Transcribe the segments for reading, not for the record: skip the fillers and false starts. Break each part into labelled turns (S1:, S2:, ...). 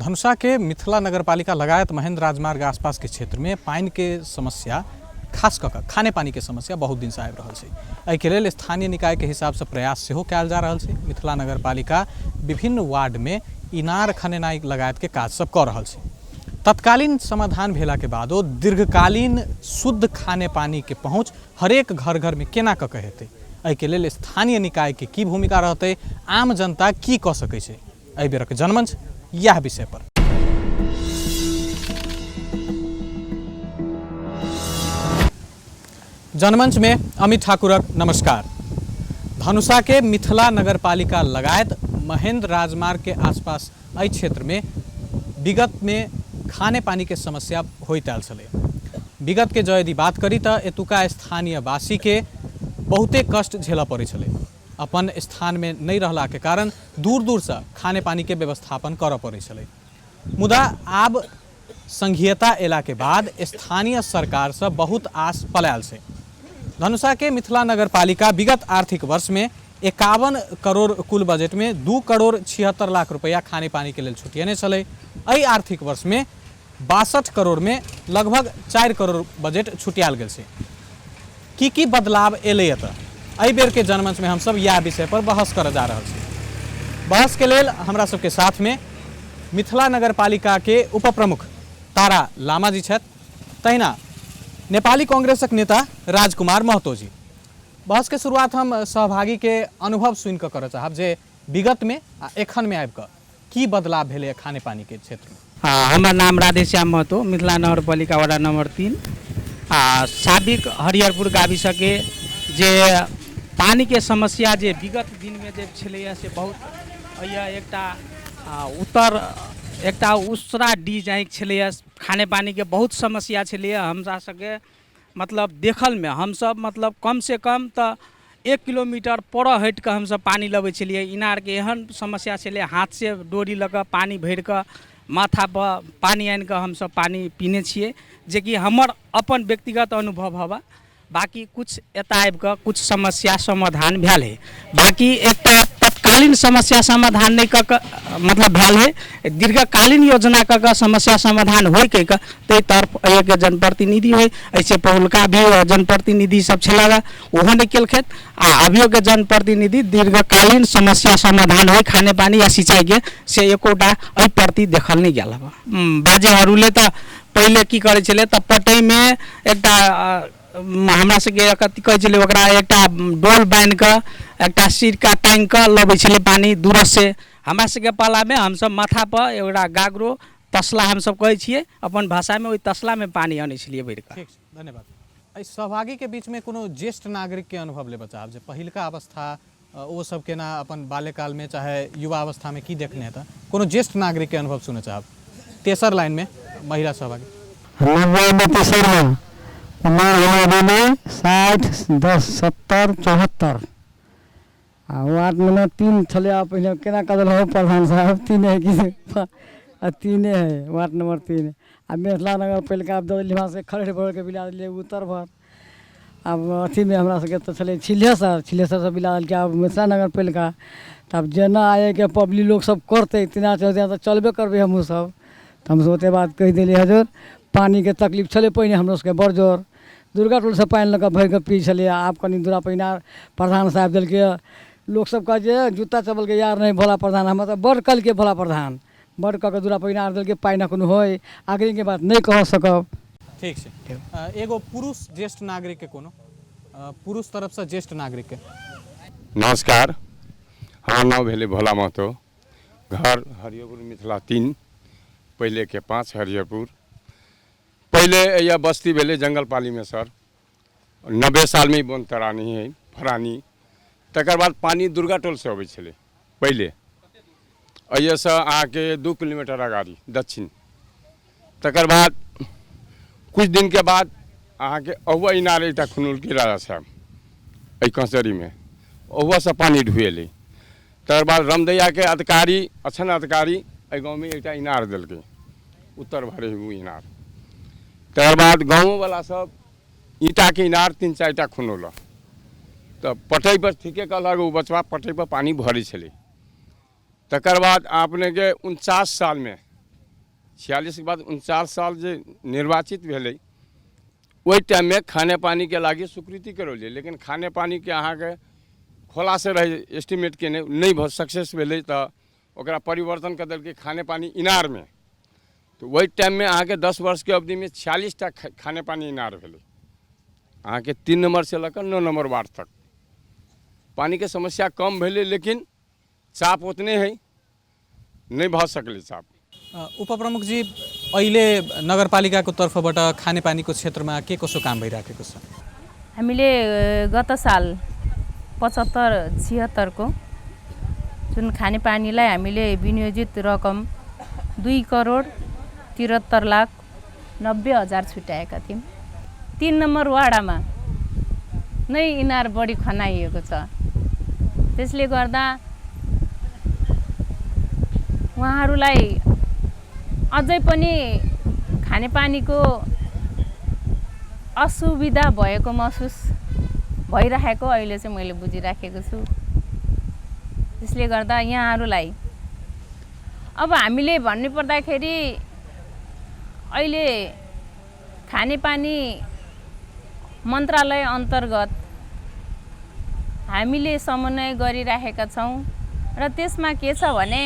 S1: धनुषा के मिथिला नगरपालिका लगायत महेंद्र राजमार्ग आसपास के क्षेत्र में पानि के समस्या, खास कऽ कऽ खाने पानी के समस्या बहुत दिनसँ आबि रहल छै। एहिके लेल स्थानीय निकाय के हिसाबसँ प्रयास सेहो कयल जा रहल छै। मिथिला नगरपालिका विभिन्न वार्ड में इनार खनेनाइ लगायत के काज सब कऽ रहल छै। तत्कालीन समाधान भेला के बादो दीर्घकालीन शुद्ध खाने पानी के पहुँच हरेक घर घर में केना कऽ कऽ हेतै, एहिके लेल स्थानीय निकाय के की भूमिका रहतै, आम जनता की कऽ सकै छै, एहि बेरक जनमंच इएह विषय पर। जनमंच में अमित ठाकुरक नमस्कार। धनुषा के मिथिला नगरपालिका लगायत महेंद्र राजमार्ग के आसपास एहि क्षेत्र में विगत में खाने पानी के समस्या होइत आयल छलै। विगत के जँ यदि बात करी तऽ एतुका स्थानीय वासी के बहुते कष्ट झेलऽ पड़ै छलै। अपन स्थानमे नहि रहलाके कारण दूर दूरसँ खाने पानीके व्यवस्थापन करऽ पड़ै छलै। मुदा आब संघीयता अयलाके बाद स्थानीय सरकारसँ बहुत आस पलायल छै। धनुषाके मिथिला नगरपालिका विगत आर्थिक वर्षमे 51 करोड़ कुल बजेटमे 2 करोड़ 76 लाख रुपैआ खाने पानीके लेल छुटियने छलै। एहि आर्थिक वर्षमे 62 करोड़मे लगभग 4 करोड़ बजेट छुटियाल गेल छै। की की बदलाव एलै एतऽ, एहि बेरके जनमंचमे हमसब इएह विषय पर बहस करऽ जा रहल छी। बहसके लेल हमरा सबके साथमे मिथिला नगरपालिकाके उपप्रमुख तारा लामा जी छथि, तहिना नेपाली कांग्रेसक नेता राजकुमार महतो जी। बहसके शुरुआत हम सहभागीके अनुभव सुनि कऽ करऽ चाहब जे विगतमे आ एखनमे आबि कऽ की बदलाव भेलैए खाने पानीके क्षेत्रमे।
S2: हमर नाम राधेश्याम महतो, मिथिला नगरपालिका वार्ड नंबर 3 आ साबिक हरिहरपुर गाविसके जे पानीके समस्या जे विगत दिनमे जे छलैए से बहुत अइ एकटा उत्तर एकटा उसरा डी आँखि छलैए। खाने पानीके बहुत समस्या छलैए। हमरा सबके मतलब देखलमे हमसब मतलब कमसँ कम तऽ 1 किलोमीटर पर हटिकऽ हमसब पानि लबै छलियै। इनारके एहन समस्या छलै, हाथसँ डोरी लऽ कऽ पानि भरिकऽ माथापर पानि आनिकऽ हमसब पानि पीने छियै, जेकि हमर अपन व्यक्तिगत अनुभव हवा। बाँकी किछु एतऽ आबिकऽ किछु समस्या समाधान भेल हइ, बाँकी एकटा तत्कालीन समस्या समाधान नहि कऽ कऽ मतलब भेल हइ। दीर्घकालीन योजना कऽ कऽ समस्या समाधान होइ कहि कऽ ताहि तरफ एहिके जनप्रतिनिधि होइ, एहिसँ पहिलुका भी जनप्रतिनिधि सब छलै ओहो नहि केलखिन, आ अभियोके जनप्रतिनिधि दीर्घकालीन समस्या समाधान होइ खाने पानी या सिँचाइके से एकोटा एहि प्रति देखल नहि गेल हँ। बाजेहरूले तऽ पहिले की करै छलै तऽ पटैमे एकटा हमरा सबके कथी कहै छलै ओकरा, एकटा डोल बान्हिकऽ एकटा सिरका टाँगिकऽ लबै छलै पानि दूरसँ। हमरा सबके पालामे हमसब माथापर एकटा गागरो तसला हमसब कहै छियै अपन भाषामे, ओहि तसलामे पानि अनै छलियै भरिकऽ।
S1: ठीक छै, धन्यवाद। एहि सहभागीके बीचमे कोनो ज्येष्ठ नागरिकके अनुभव लेबऽ चाहब जे पहिलका अवस्था ओ सब केना अपन बाल्यकालमे चाहे युवा अवस्थामे की देखने हेता, कोनो ज्येष्ठ नागरिकके अनुभव सुनऽ चाहब। तेसर लाइनमे महिला सहभागी।
S3: 90मे तेसरमे उमर हमरा भेलै 60 10 70 74 आ वार्ड नंबर 3 छलै। आब पहिने केना कऽ देलहुँ प्रधान साहब, 3 है कि आ 3 है वार्ड नंबर 3। आ मिथिला नगर पहिलका दऽ देलियै हमरा सबके खरड़ि भरके बिला देलियै उत्तर भर। आब अथीमे हमरा सबके तऽ छलै छिलेसर, छिलेसरसँ बिला देलकै आब मिथिला नगर पहिलका। तऽ आब जेना आइके पब्लिक लोक सब करतै तेना चलतै, तऽ चलबे करबै हमहूँ सब। तऽ हमसब ओतेक बात कहि देलियै। हजूर पानिके तकलीफ छलै पहिने हमरो सबके बड़ जोर, दुर्गा टोलसँ पानि लऽ कऽ भरि कऽ पी छलियै। आब कनि दूरा पर इनार प्रधान साहेब देलकै। लोकसब कहै छै जूता चप्पलके यार नहि भोला प्रधान, हमरा तऽ बड़ कहलकै भोला प्रधान, बड़ कऽ कऽ दूरा पर इनार देलकै। पानि एखन होइ आगेके बात नहि कह सकब।
S1: ठीक छै। एगो पुरुष ज्येष्ठ नागरिकके, कोनो पुरुष तरफसँ ज्येष्ठ नागरिकके।
S4: नमस्कार, हमर नाम भेलै भोला महतो, घर हरिहरपुर मिथिला 3, पहिलेके 5 हरिहरपुर। पहिले यह बस्ती भेलै जंगल पालीमे सर, 90 सालमे बन तरानी है फरानी। तकर बाद पानि दुर्गा टोलसँ अबै छलै पहिले, एहिसँ अहाँके 2 किलोमीटर अगाड़ी दक्षिण। तकर बाद किछु दिनके बाद अहाँके अहुआ इनार एकटा खुनौलकै राजा साहेब एहि कचहरीमे, ओहुआसँ पानि ढुएलै। तकर बाद रमदैयाके अधिकारी अछन अधिकारी एहि गाँवमे एकटा इनार देलकै, उत्तर भरे ओ इनार। तकर बाद गाँवोवला सब ईंटाके इनार 3-4 टा खुनौलक। तऽ पटैपर ठीके कहलक ओ बचबा, पटैपर पानि भरै छलै। तकर बाद अपनेके 49 सालमे 46के बाद 49 साल जे निर्वाचित भेलै, ओहि टाइममे खाने पानीके लागि स्वीकृति करौलियै, लेकिन खाने पानीके अहाँके खोलासँ रहै एस्टिमेट केने नहि भऽ सक्सेस भेलै, तऽ ओकरा परिवर्तन कऽ देलकै खाने पानी इनारमे। तऽ ओहि टाइममे अहाँके 10 वर्षके अवधिमे 46टा खाने पानी इनार भेलै, अहाँके 3 नम्बरसँ लऽ कऽ 9 नम्बर वार्ड तक। पानीके समस्या कम भेलै, लेकिन चाप ओतने हइ, नहि भऽ सकलै चाप।
S1: उपप्रमुख जी, अहिले नगरपालिकाको तर्फबाट खानेपानीको क्षेत्रमा के कसो काम भइराखेको छ?
S5: हामीले गत साल 75-76 को जुन खानेपानीलाई हामीले विनियोजित रकम 2,73,90,000 छुट्याएका थियौँ। 3 नम्बर वाडामा नै इनार बढी खनाइएको छ, त्यसले गर्दा उहाँहरूलाई अझै पनि खानेपानीको असुविधा भएको महसुस भइराखेको अहिले चाहिँ मैले बुझिराखेको छु। त्यसले गर्दा यहाँहरूलाई अब हामीले भन्नुपर्दाखेरि अहिले खानेपानी मन्त्रालय अन्तर्गत हामीले समन्वय गरिराखेका छौँ र त्यसमा के छ भने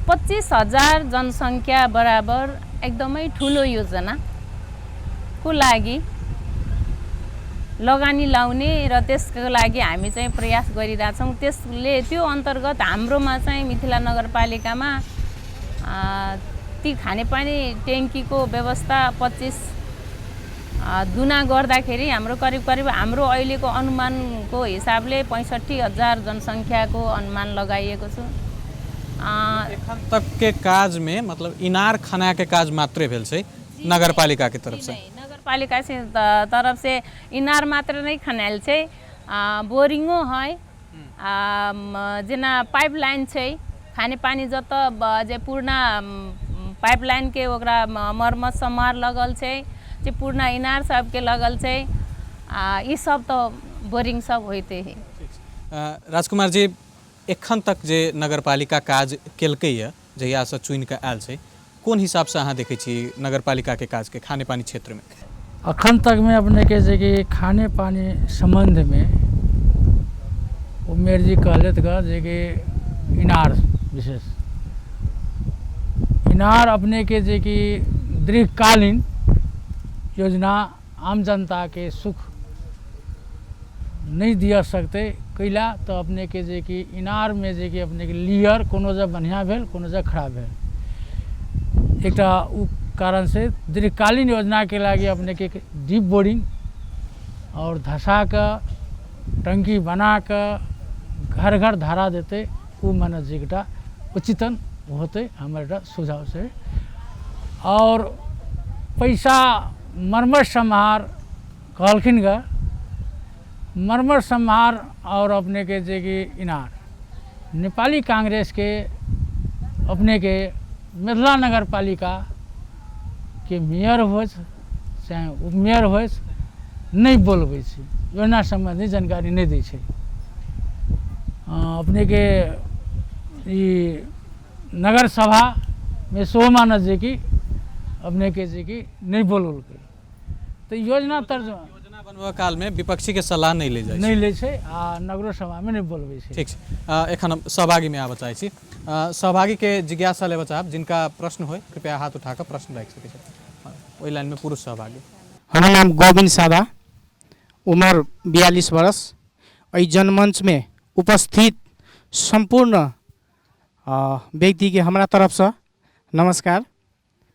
S5: 25,000 जनसङ्ख्या बराबर एकदमै ठुलो योजनाको लागि लगानी लाउने र त्यसको लागि हामी चाहिँ प्रयास गरिरहेछौँ। त्यसले त्यो अन्तर्गत हाम्रोमा चाहिँ मिथिला नगरपालिकामा ती खानेपानी ट्याङ्कीको व्यवस्था 25 दुना गर्दाखेरि हाम्रो करिब करिब हाम्रो अहिलेको अनुमानको हिसाबले 65,000 जनसङ्ख्याको अनुमान लगाइएको छ।
S1: एखन तक के काज में मतलब इनार खना के काज मात्रै भेल छै नगरपालिका के तरफ से?
S5: नगरपालिका से तरफ से इनार मात्र नहीं खनायल छै, बोरिंगो है, जेना पाइपलाइन छै, खानेपानी जतऽ जे पुरना पाइपलाइन के ओकरा मरम्मत समार लगल छै, जे पुरना इनार सबके लगल छै, ई सब तऽ बोरिंग सब होइते है।
S1: राजकुमार जी, एखन तक जे नगरपालिका काज केलकै जहियासँ चुनि कऽ आयल छै, कोन हिसाबसँ अहाँ देखै छी नगरपालिकाके काजके खानेपानी क्षेत्रमे?
S6: अखन तकमे अपनेके जे कि खानेपानी सम्बन्धमे ओ मेयर जी कहलथि गऽ जे कि इनार, विशेष इनार अपनेके जे कि दीर्घकालीन योजना आम जनताके सुख नहि दिअ सकतै। कैला तऽ अपनेके जे कि इनारमे जे कि अपनेके लेयर कोनो जगह बढ़िआँ भेल, कोनो जगह खराब भेल, एकटा ओ कारणसँ दीर्घकालीन योजनाके लागि अपनेके डीप बोरिंग आओर धसा कऽ टंकी बना कऽ घर घर धारा देतै, ओ माने जे एकटा उचितन होतै, हमर एकटा सुझाव छै। आओर पैसा मरम्मत सम्हार कहलखिन गऽ, मरम्मत सम्हार आओर अपनेके जे कि इनार नेपाली कांग्रेसके अपनेके मिथिला नगरपालिकाके मेयर होइछ चाहे उपमेयर होइछ, नहि बोलबै छै, योजना सम्बन्धी जानकारी नहि दै छै। अपनेके ई नगरसभामे सेहो मानत जे कि अपनेके जे कि नहि बोलौलकै, तऽ योजना तर्जुमा
S1: योजना बनबऽ कालमे विपक्षीके सलाह नहि ले जाइ
S6: नहि लै छै आ नगरो सभामे नहि बोलबै छै।
S1: ठीक छै, एखन हम सहभागीमे आबऽ चाहै छी। सहभागीके जिज्ञासा लेबऽ चाहब, जिनका प्रश्न होइ कृपया हाथ उठा कऽ प्रश्न राखि सकै छथि। ओहि लाइनमे पुरुष सहभागी।
S2: हमर नाम गोविन्द सादा, उमर 42 वर्ष। एहि जनमञ्चमे उपस्थित सम्पूर्ण व्यक्तिके हमरा तरफसँ नमस्कार।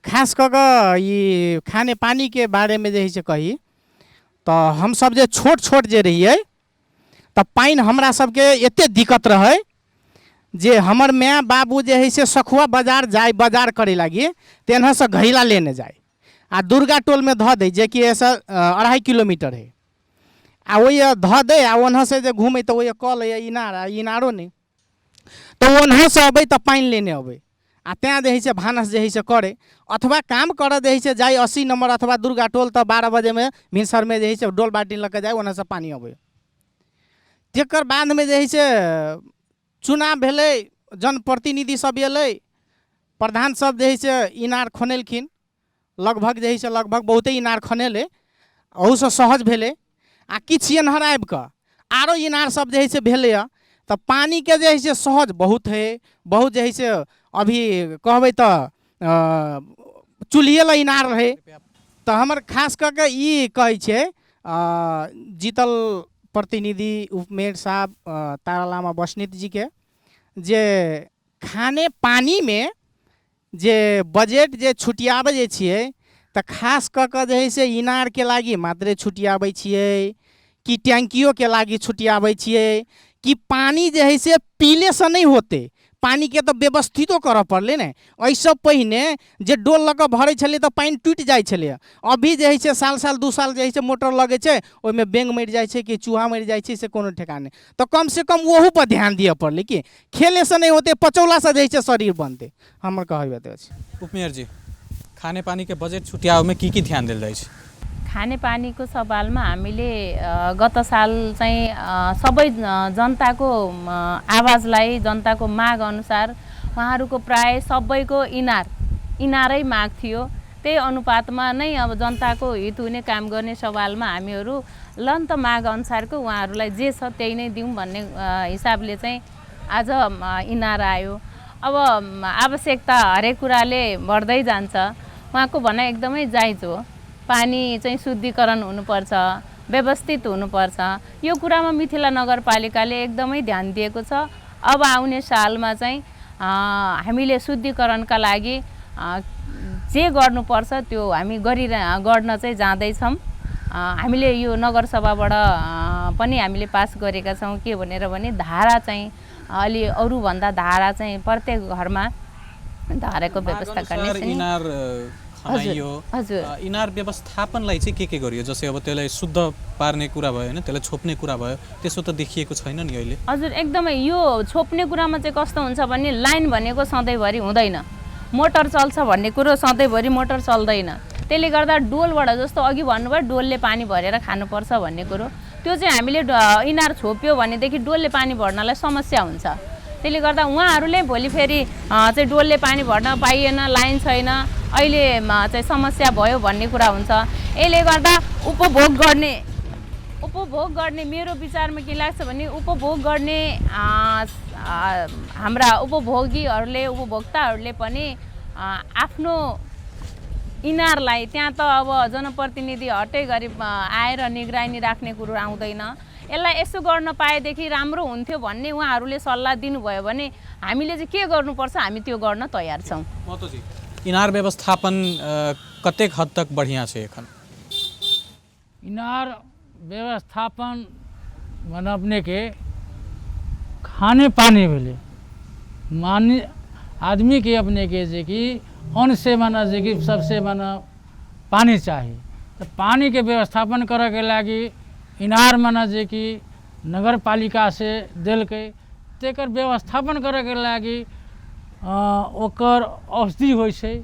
S2: खास कऽ कऽ ई खानेपानीके बारेमे जे हइ से कही तऽ हमसब जे छोट छोट जे रहियै तऽ पानि हमरा सबके एते दिक्कत रहै जे हमर माय बाबू जे हइ से सखुआ बाजार जाइ बाजार करै लागी तऽ एन्हरसँ घैला लेने जाइ आ दुर्गा टोलमे धऽ दै, जेकि एहिसँ 2.5 किलोमीटर हइ, आ ओहि धऽ दै आ ओन्हरसँ जे घुमै तऽ ओहि कल अइ इनार, आ इनारो नहि, तऽ ओन्हरसँ अबै तऽ पानि लेने अबै आ तेँ जे हइ से भानस जे हइ से करै अथवा काम करऽ जे हइ से जाइ 80 नम्बर अथवा दुर्गा टोल, तऽ 12 बजेमे भिनसरमे जे हइ से डोल बाल्टीन लऽ कऽ जाइ, ओन्हरसँ पानि अबै। तकर बादमे जे हइ से चुनाव भेलै, जनप्रतिनिधि सब अयलै, प्रधान सब जे हइ से इनार खुनेलखिन, लगभग जे हइ से लगभग बहुते इनार खनेलै, ओहूसँ सहज भेलै। आ किछु एन्हर आबि कऽ आरो इनार सब जे हइ से भेलैए। तऽ पानिके जे हइ से सहज बहुत हइ, बहुत जे हइ से अभी कहबै तऽ चूल्हिए लए इनार रहै। तऽ हमर खास कऽ के ई कहै छियै जीतल प्रतिनिधि उपमेयर साहब तारा लामा बस्नेत जीके जे खाने पानीमे जे बजट जे छुटियाबै जे छियै तऽ खास कऽ कऽ जे हइ से इनारके लागि मात्रे छुटियाबै छियै कि टैङ्कियोके लागि छुटियाबै छियै, कि पानि जे हइ से पीलेसँ नहि होतै, पानिके तऽ व्यवस्थितो करऽ पड़लै ने। एहिसँ पहिने जे डोल लऽ कऽ भरै छलियै तऽ पानि टूटि जाइ छलैए। अभी जे हइ से साल साल 2 साल जे हइ से मोटर लगै छै, ओहिमे बेंग मरि जाइ छै कि चूहा मरि जाइ छै से कोनो ठेकान नहि। तऽ कमसँ कम ओहूपर ध्यान दिअ पड़लै कि खेलेसँ नहि होतै, पचौलासँ जे हइ से शरीर बनतै। हमर कहब एतबे अछि।
S1: उपमेयर जी, खाने पानीके बजेट छुट्याउमे की की ध्यान देल जाइ छै?
S5: खानेपानीको सवालमा हामीले गत साल चाहिँ सबै जनताको आवाजलाई, जनताको माग अनुसार उहाँहरूको प्राय सबैको इनारै माग थियो। त्यही अनुपातमा नै अब जनताको हित हुने काम गर्ने सवालमा हामीहरू ल नि त माग अनुसारको उहाँहरूलाई जे छ त्यही नै दिउँ भन्ने हिसाबले चाहिँ आज इनार आयो। अब आवश्यकता हरेक कुराले बढ्दै जान्छ। उहाँको भनाइ एकदमै जायज हो। पानी चाहिँ शुद्धिकरण हुनुपर्छ, व्यवस्थित हुनुपर्छ। यो कुरामा मिथिला नगरपालिकाले एकदमै ध्यान दिएको छ। अब आउने सालमा चाहिँ हामीले शुद्धिकरणका लागि जे गर्नुपर्छ त्यो हामी गर्न चाहिँ जाँदैछौँ। हामीले यो नगरसभाबाट पनि हामीले पास गरेका छौँ के भनेर भने धारा चाहिँ अलि अरूभन्दा धारा चाहिँ प्रत्येक घरमा धाराको व्यवस्था गर्ने।
S1: इनार खनाइयो,
S5: हजुर।
S1: इनार व्यवस्थापनलाई चाहिँ के गरियो? जस्तै अब त्यसलाई शुद्ध पार्ने कुरा भयो हैन, त्यसलाई छोप्ने कुरा भयो, त्यसो त देखिएको छैन नि अहिले।
S5: हजुर एकदमै। यो छोप्ने कुरामा चाहिँ कस्तो हुन्छ भने लाइन भनेको सधैँभरि हुँदैन, मोटर चल्छ भन्ने कुरो सधैँभरि मोटर चल्दैन। त्यसले गर्दा डोलबाट, जस्तो अघि भन्नुभयो डोलले पानी भरेर खानुपर्छ भन्ने कुरो, त्यो चाहिँ हामीले इनार छोप्यो भनेदेखि डोलले पानी भर्नलाई समस्या हुन्छ। त्यसले गर्दा उहाँहरूले भोलि फेरि चाहिँ डोलले पानी भर्न पाइएन, लाइन छैन, अहिले चाहिँ समस्या भयो भन्ने कुरा हुन्छ। यसले गर्दा उपभोग गर्ने मेरो विचारमा के लाग्छ भने उपभोग गर्ने हाम्रा उपभोगीहरूले, उपभोक्ताहरूले पनि आफ्नो इनारलाई त्यहाँ त अब जनप्रतिनिधि हट्टै गरी आएर निगरानी राख्ने कुरो आउँदैन। यसलाई यसो गर्न पाएदेखि राम्रो हुन्थ्यो भन्ने उहाँहरूले सल्लाह दिनुभयो भने हामीले चाहिँ के गर्नुपर्छ हामी त्यो गर्न तयार छौँ।
S1: महतोजी, इनार व्यवस्थापन कतेक हद तक बढ़िया छै एखन?
S6: इनार व्यवस्थापन माने अपने के खाने पानी भेलै, माने आदमी के अपने के जे कि अन्न से माने जे कि सबसे माने पानी चाही, तो पानी के व्यवस्थापन करे के लागि इनार माने जे कि नगरपालिका से देलकै, तेकर व्यवस्थापन करे के लागि ओकर औषधि होइ छै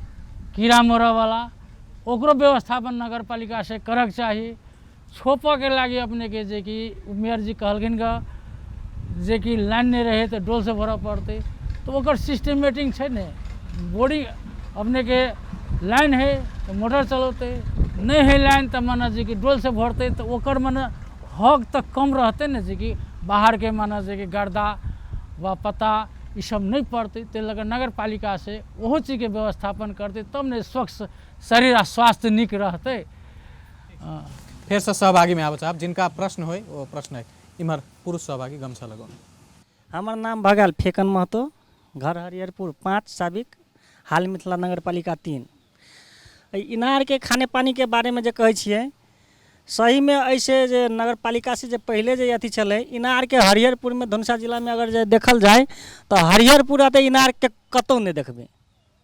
S6: कीड़ा मरऽवला, ओकरो व्यवस्थापन नगरपालिका से करक चाही। छोपऽ के लागि अपने के जे कि मेयर जी कहलखिन ग जे कि लाइन नहि रहै तऽ डोलसँ भरऽ पड़तै, तऽ ओकर सिस्टमेटिक छै ने। बोरिंग अपने के लाइन है तऽ मोटर चलौतै, नहि है लाइन तऽ माने जे कि डोलसँ भरतै, तऽ ओकर माने हक तऽ कम रहतै ने, जे कि बाहरके माने जे कि गर्दा वा पत्ता ई सब नहि पड़तै। ताहि लऽ कऽ नगरपालिका से ओहो चीजके व्यवस्थापन करतै तब ने स्वच्छ शरीर आ स्वास्थ्य नीक रहतै।
S1: फेरसँ सहभागीमे आबऽ चाहब, जिनका प्रश्न होइ ओ प्रश्न है। इम्हर पुरुष सहभागी गमछा लगौने।
S7: हमर नाम भऽ गेल फेकन महतो, घर हरिहरपुर 5 साबिक, हाल मिथिला नगरपालिका 3। एहि इनारके खाने पानीके बारेमे जे कहै छियै, सहीमे एहिसँ जे नगरपालिकासँ जे पहिले जे अथी छलै इनारके हरिहरपुरमे धनुषा जिलामे अगर जे देखल जाय तऽ हरिहरपुर तऽ इनारके कतहु नहि देखबै,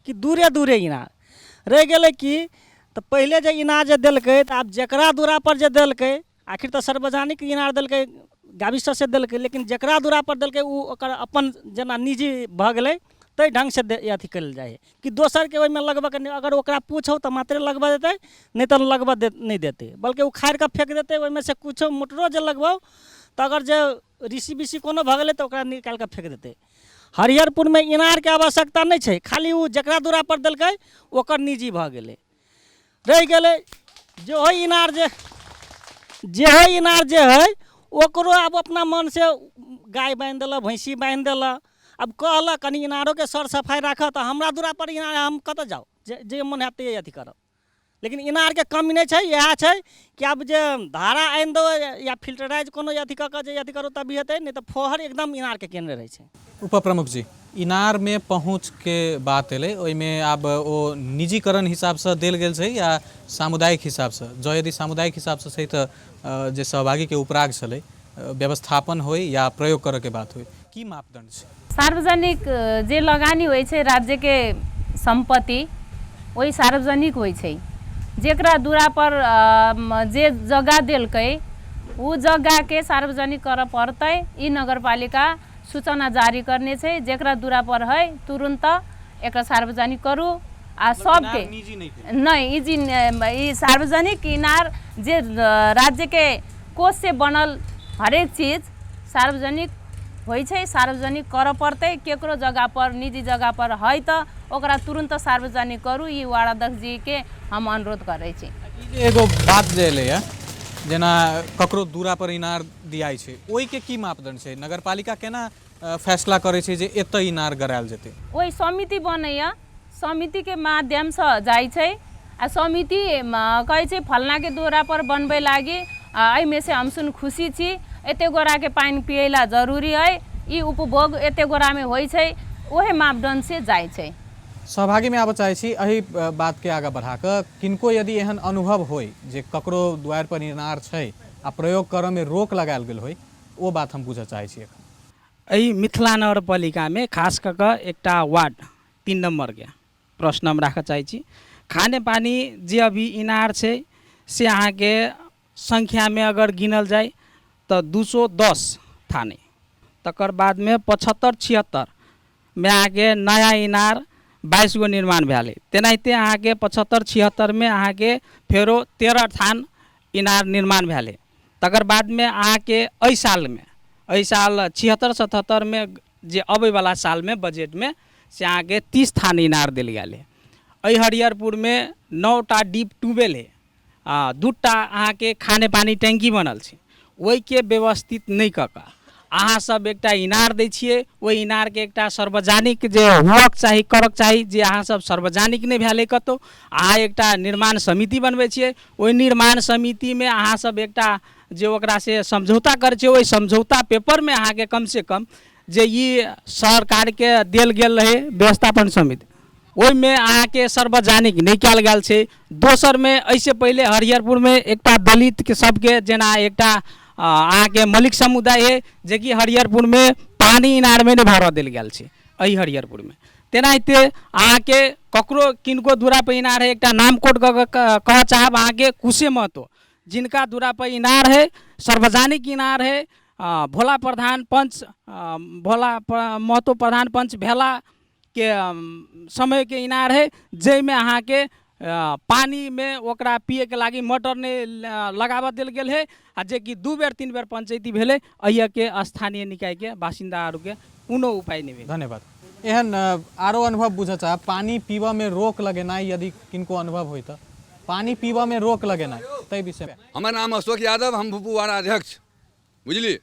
S7: कि दूरे दूरे इनार रहि गेलै। कि तऽ पहिले जे इनार जे देलकै तऽ आब जकरा दूरापर जे देलकै, आखिर तऽ सार्वजनिक इनार देलकै, गाविससँ से देलकै, लेकिन जकरा दूरापर देलकै ओ ओकर अपन जेना निजी भऽ गेलै ताहि ढङ्गसँ अथी कयल जाइ हइ कि दोसरके ओहिमे लगबऽके नहि। अगर ओकरा पूछौ तऽ मात्रे लगबऽ देतै, नहि तऽ लगबऽ नहि देतै, बल्कि उखाड़ि कऽ फेक देतै। ओहिमे से किछो मोटरो जे लगबौ तऽ अगर जे ऋषि बिषि कोनो भऽ गेलै तऽ ओकरा निकालि कऽ फेक देतै। हरिहरपुरमे इनारके आवश्यकता नहि छै, खाली ओ जकरा दूरापर देलकै ओकर निजी भऽ गेलै। रहि गेलै जे होइ इनार, जे जे हइ इनार जे हइ ओकरो आब अपना मनसँ गाय बान्हि देलक, भैँसी बान्हि देलक। आब कहलक कनि इनारोके सर सफाइ राखऽ, तऽ हमरा दूरापर इनार, हम कतऽ जाउ? जे जे मन हैत ते अथी करब। लेकिन इनारके कमी नहि छै। इएह छै कि आब जे धारा आनि दो या फिल्टराइज कोनो अथी कऽ कऽ जे अथी करू तभी हेतै, नहि तऽ फोहर एकदम इनारके केने रहै छै।
S1: उपप्रमुख जी, इनारमे पहुँचके बात एलै, ओहिमे आब ओ निजीकरण हिसाबसँ देल गेल छै या सामुदायिक हिसाबसँ? जँ यदि सामुदायिक हिसाबसँ छै तऽ जे सहभागीके उपराग छलै, व्यवस्थापन होइ या प्रयोग करऽके बात होइ, की मापदण्ड छै?
S5: सार्वजनिक जे लगानी होइ छै, राज्यके सम्पत्ति ओहि सार्वजनिक होइ छै। जेकरा दूरापर जे जग्गा देलकै ओ जग्गाके सार्वजनिक करऽ पड़तै। ई नगरपालिका सूचना जारी करने छै, जेकरा दूरापर है तुरन्त एकरा सार्वजनिक करू। आ सबके नहि, ई जी ई सार्वजनिक इनार जे राज्यके कोष से बनल हरेक चीज सार्वजनिक होइ छै, सार्वजनिक करऽ पड़तै। केकरो जगहपर निजी जगहपर है तऽ ओकरा तुरन्त सार्वजनिक करू, ई वार्ड अध्यक्षजीके हम अनुरोध करै छी।
S1: ई जे एगो बात जे एलैए, जेना ककरो दूरापर इनार दियाइ छै, ओहिके की मापदण्ड छै? नगरपालिका केना फैसला करै छै जे एतऽ इनार गरायल जेतै?
S5: ओहि समिति बनैए, समितिके माध्यमसँ जाइ छै आ समिति कहै छै फल्नाके दुअरापर बनबै लागि एहिमे से हमसुन खुशी छी, एते गोराके पानि पियैला जरूरी है, ई उपभोग एते गोरामे होइ छै, ओहे मापदण्ड से जाइ छै।
S1: सहभागीमे आबऽ चाहै छी एहि बातके आगाँ बढ़ा कऽ, किनको यदि एहन अनुभव होइ जे ककरो दुआरिपर इनार छै आ प्रयोग करऽमे रोक लगायल गेल होइ, ओ बात हम बुझऽ चाहै छी एखन।
S2: एहि मिथिला नगरपालिकामे खास कऽ कऽ एकटा वार्ड 3 नम्बरके प्रश्न हम राखऽ चाहै छी। खाने पानी जे अभी इनार छै से अहाँके संख्यामे अगर गिनल जाय तऽ 210 थाने, तकर बादमे 75 76 मे अहाँके नया इनार 22 गो निर्माण भेल। तेनाहिते अहाँके 75 76मे अहाँके फेरो 13 थान इनार निर्माण भेल। तकर बादमे अहाँके एहि सालमे, एहि साल 76 77मे जे अबैवला सालमे बजटमे से अहाँके 30 थान इनार देल गेल है। एहि हरिहरपुरमे 9टा डीप ट्यूबवेल है आ 2टा अहाँके खाने पानी टैंकी बनल छै। ओहिके व्यवस्थित नहि कऽ कऽ अहाँ सब एकटा इनार दै छियै, ओहि इनारके एकटा सार्वजनिक जे हुअक चाही, करक चाही, जे अहाँ सब सार्वजनिक नहि भेलै कतहु। अहाँ एकटा निर्माण समिति बनबै छियै, ओहि निर्माण समितिमे अहाँ सब एकटा जे ओकरा से समझौता करै छियै, ओहि समझौता पेपरमे अहाँके कमसँ कम जे ई सरकारके देल गेल रहै व्यवस्थापन समिति, ओहिमे अहाँके सार्वजनिक नहि कयल गेल छै। दोसरमे एहिसँ पहिले हरिहरपुरमे एकटा दलितके सबके जेना एकटा अहाँके मलिक समुदाय हइ, जेकि हरिहरपुरमे पानि इनारमे नहि भरऽ देल गेल छै एहि हरिहरपुरमे। तेनाहिते अहाँके ककरो किनको दुरापर इनार हइ, एकटा नाम कोट कऽ कऽ कहऽ चाहब अहाँके कुशे महतो, जिनका दुरापर इनार हइ, सार्वजनिक इनार हइ, भोला प्रधान पंच, भोला महतो प्रधान पंच भेला के समयके इनार हइ, जाहिमे अहाँके पानिमे ओकरा पियैके लागि मोटर नहि लगाबऽ देल गेल हइ, आ जेकि 2 बेर 3 बेर पंचैती भेलै, एहिके स्थानीय निकायके बासिन्दा आरुके कोनो उपाय नहि भेल।
S1: धन्यवाद। एहन आरो अनुभव बुझऽ चाहब, पानि पीबऽमे रोक लगेनाइ यदि किनको अनुभव होइ तऽ पानि पीबऽमे रोक लगेनाइ ताहि विषयमे।
S8: हमर नाम अशोक यादव, हम भूपू वार्ड अध्यक्ष। बुझलियै,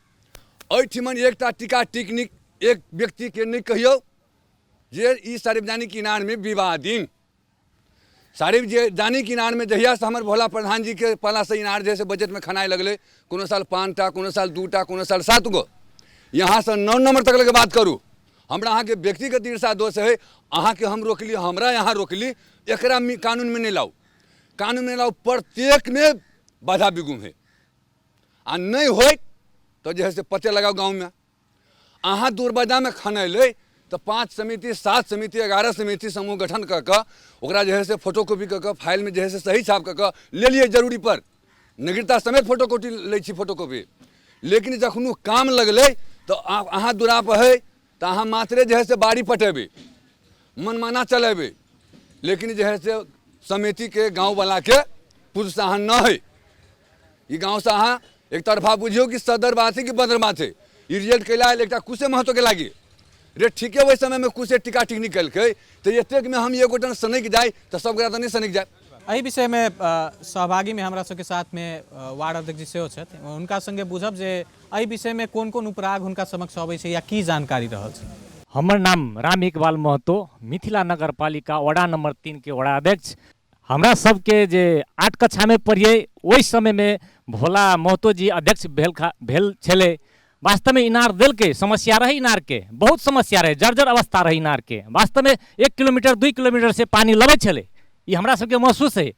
S8: एहिठिमन एकटा टीका टिकनिक एक व्यक्तिके नहि कहियौ जे ई सार्वजनिक इनारमे विवादीन सार्वजनिक इनारमे जहियासँ हमर भोला प्रधान जीके पहलासँ इनार जे से बजटमे खनाइ लगलै, कोनो साल 5टा, कोनो साल 2टा, कोनो साल 7 गो, यहाँसँ 9 नम्बर तक लगे बात करू, हमरा अहाँके व्यक्तिगत ईर्षा दोष है, अहाँके हम रोकली, हमरा यहाँ रोकली, एकरा कानूनमे नहि लाउ, कानूनमे लाउ, प्रत्येकमे बाधा विघ्न है, आ नहि होय तऽ जे है से पते लगाउ गाँवमे। अहाँ दुर्बजामे खनेलै तऽ 5 समिति 7 समिति 11 समिति समूह गठन कऽ कऽ ओकरा जे है से फोटोकॉपी कऽ कऽ फाइलमे जे है से सही छाप कऽ कऽ लेलियै जरूरी पर नगरीता समेत फोटोकॉपी लै छी फोटोकॉपी, लेकिन जखनो काम लगलै तऽ अहाँ दुरापर है तऽ अहाँ मात्रे जे है से बाड़ी पटेबै, मनमाना चलेबै, लेकिन जे है से समितिके गाँववलाके प्रोत्साहन नहि है। ई गाँवसँ अहाँ एक तरफा बुझियौ कि सदरवासी कि बदरवासी, ई रिजल्ट कैला आयल एकटा कुशे महतोके लागि, रे ठीके ओहि समयमे कुशे टीका टिकनी केलकै तऽ एतेकमे हम एगो टन सनकि जाइ तऽ सब गोटा तऽ नहि सनकि जाय।
S1: एहि विषयमे सहभागीमे हमरा सबके साथमे वार्ड अध्यक्ष जी सेहो छथि, हुनका सङ्गे बुझब जे एहि विषयमे कोन कोन उपराग हुनका समक्ष अबै छै या की जानकारी रहल छै।
S9: हमर नाम राम इकबाल महतो, मिथिला नगरपालिका वडा नम्बर 3 के वडा अध्यक्ष। हमरा सबके जे 8 कक्षामे पढ़ियै ओहि समयमे भोला महतो जी अध्यक्ष भेल छलै। वास्तवमे इनार देलकै, समस्या रहै इनारके, बहुत समस्या रहै, जर्जर अवस्था रहै इनारके। वास्तवमे 1 किलोमीटर 2 किलोमीटर से पानी लबै छलै, ई हमरा सबके महसूस है,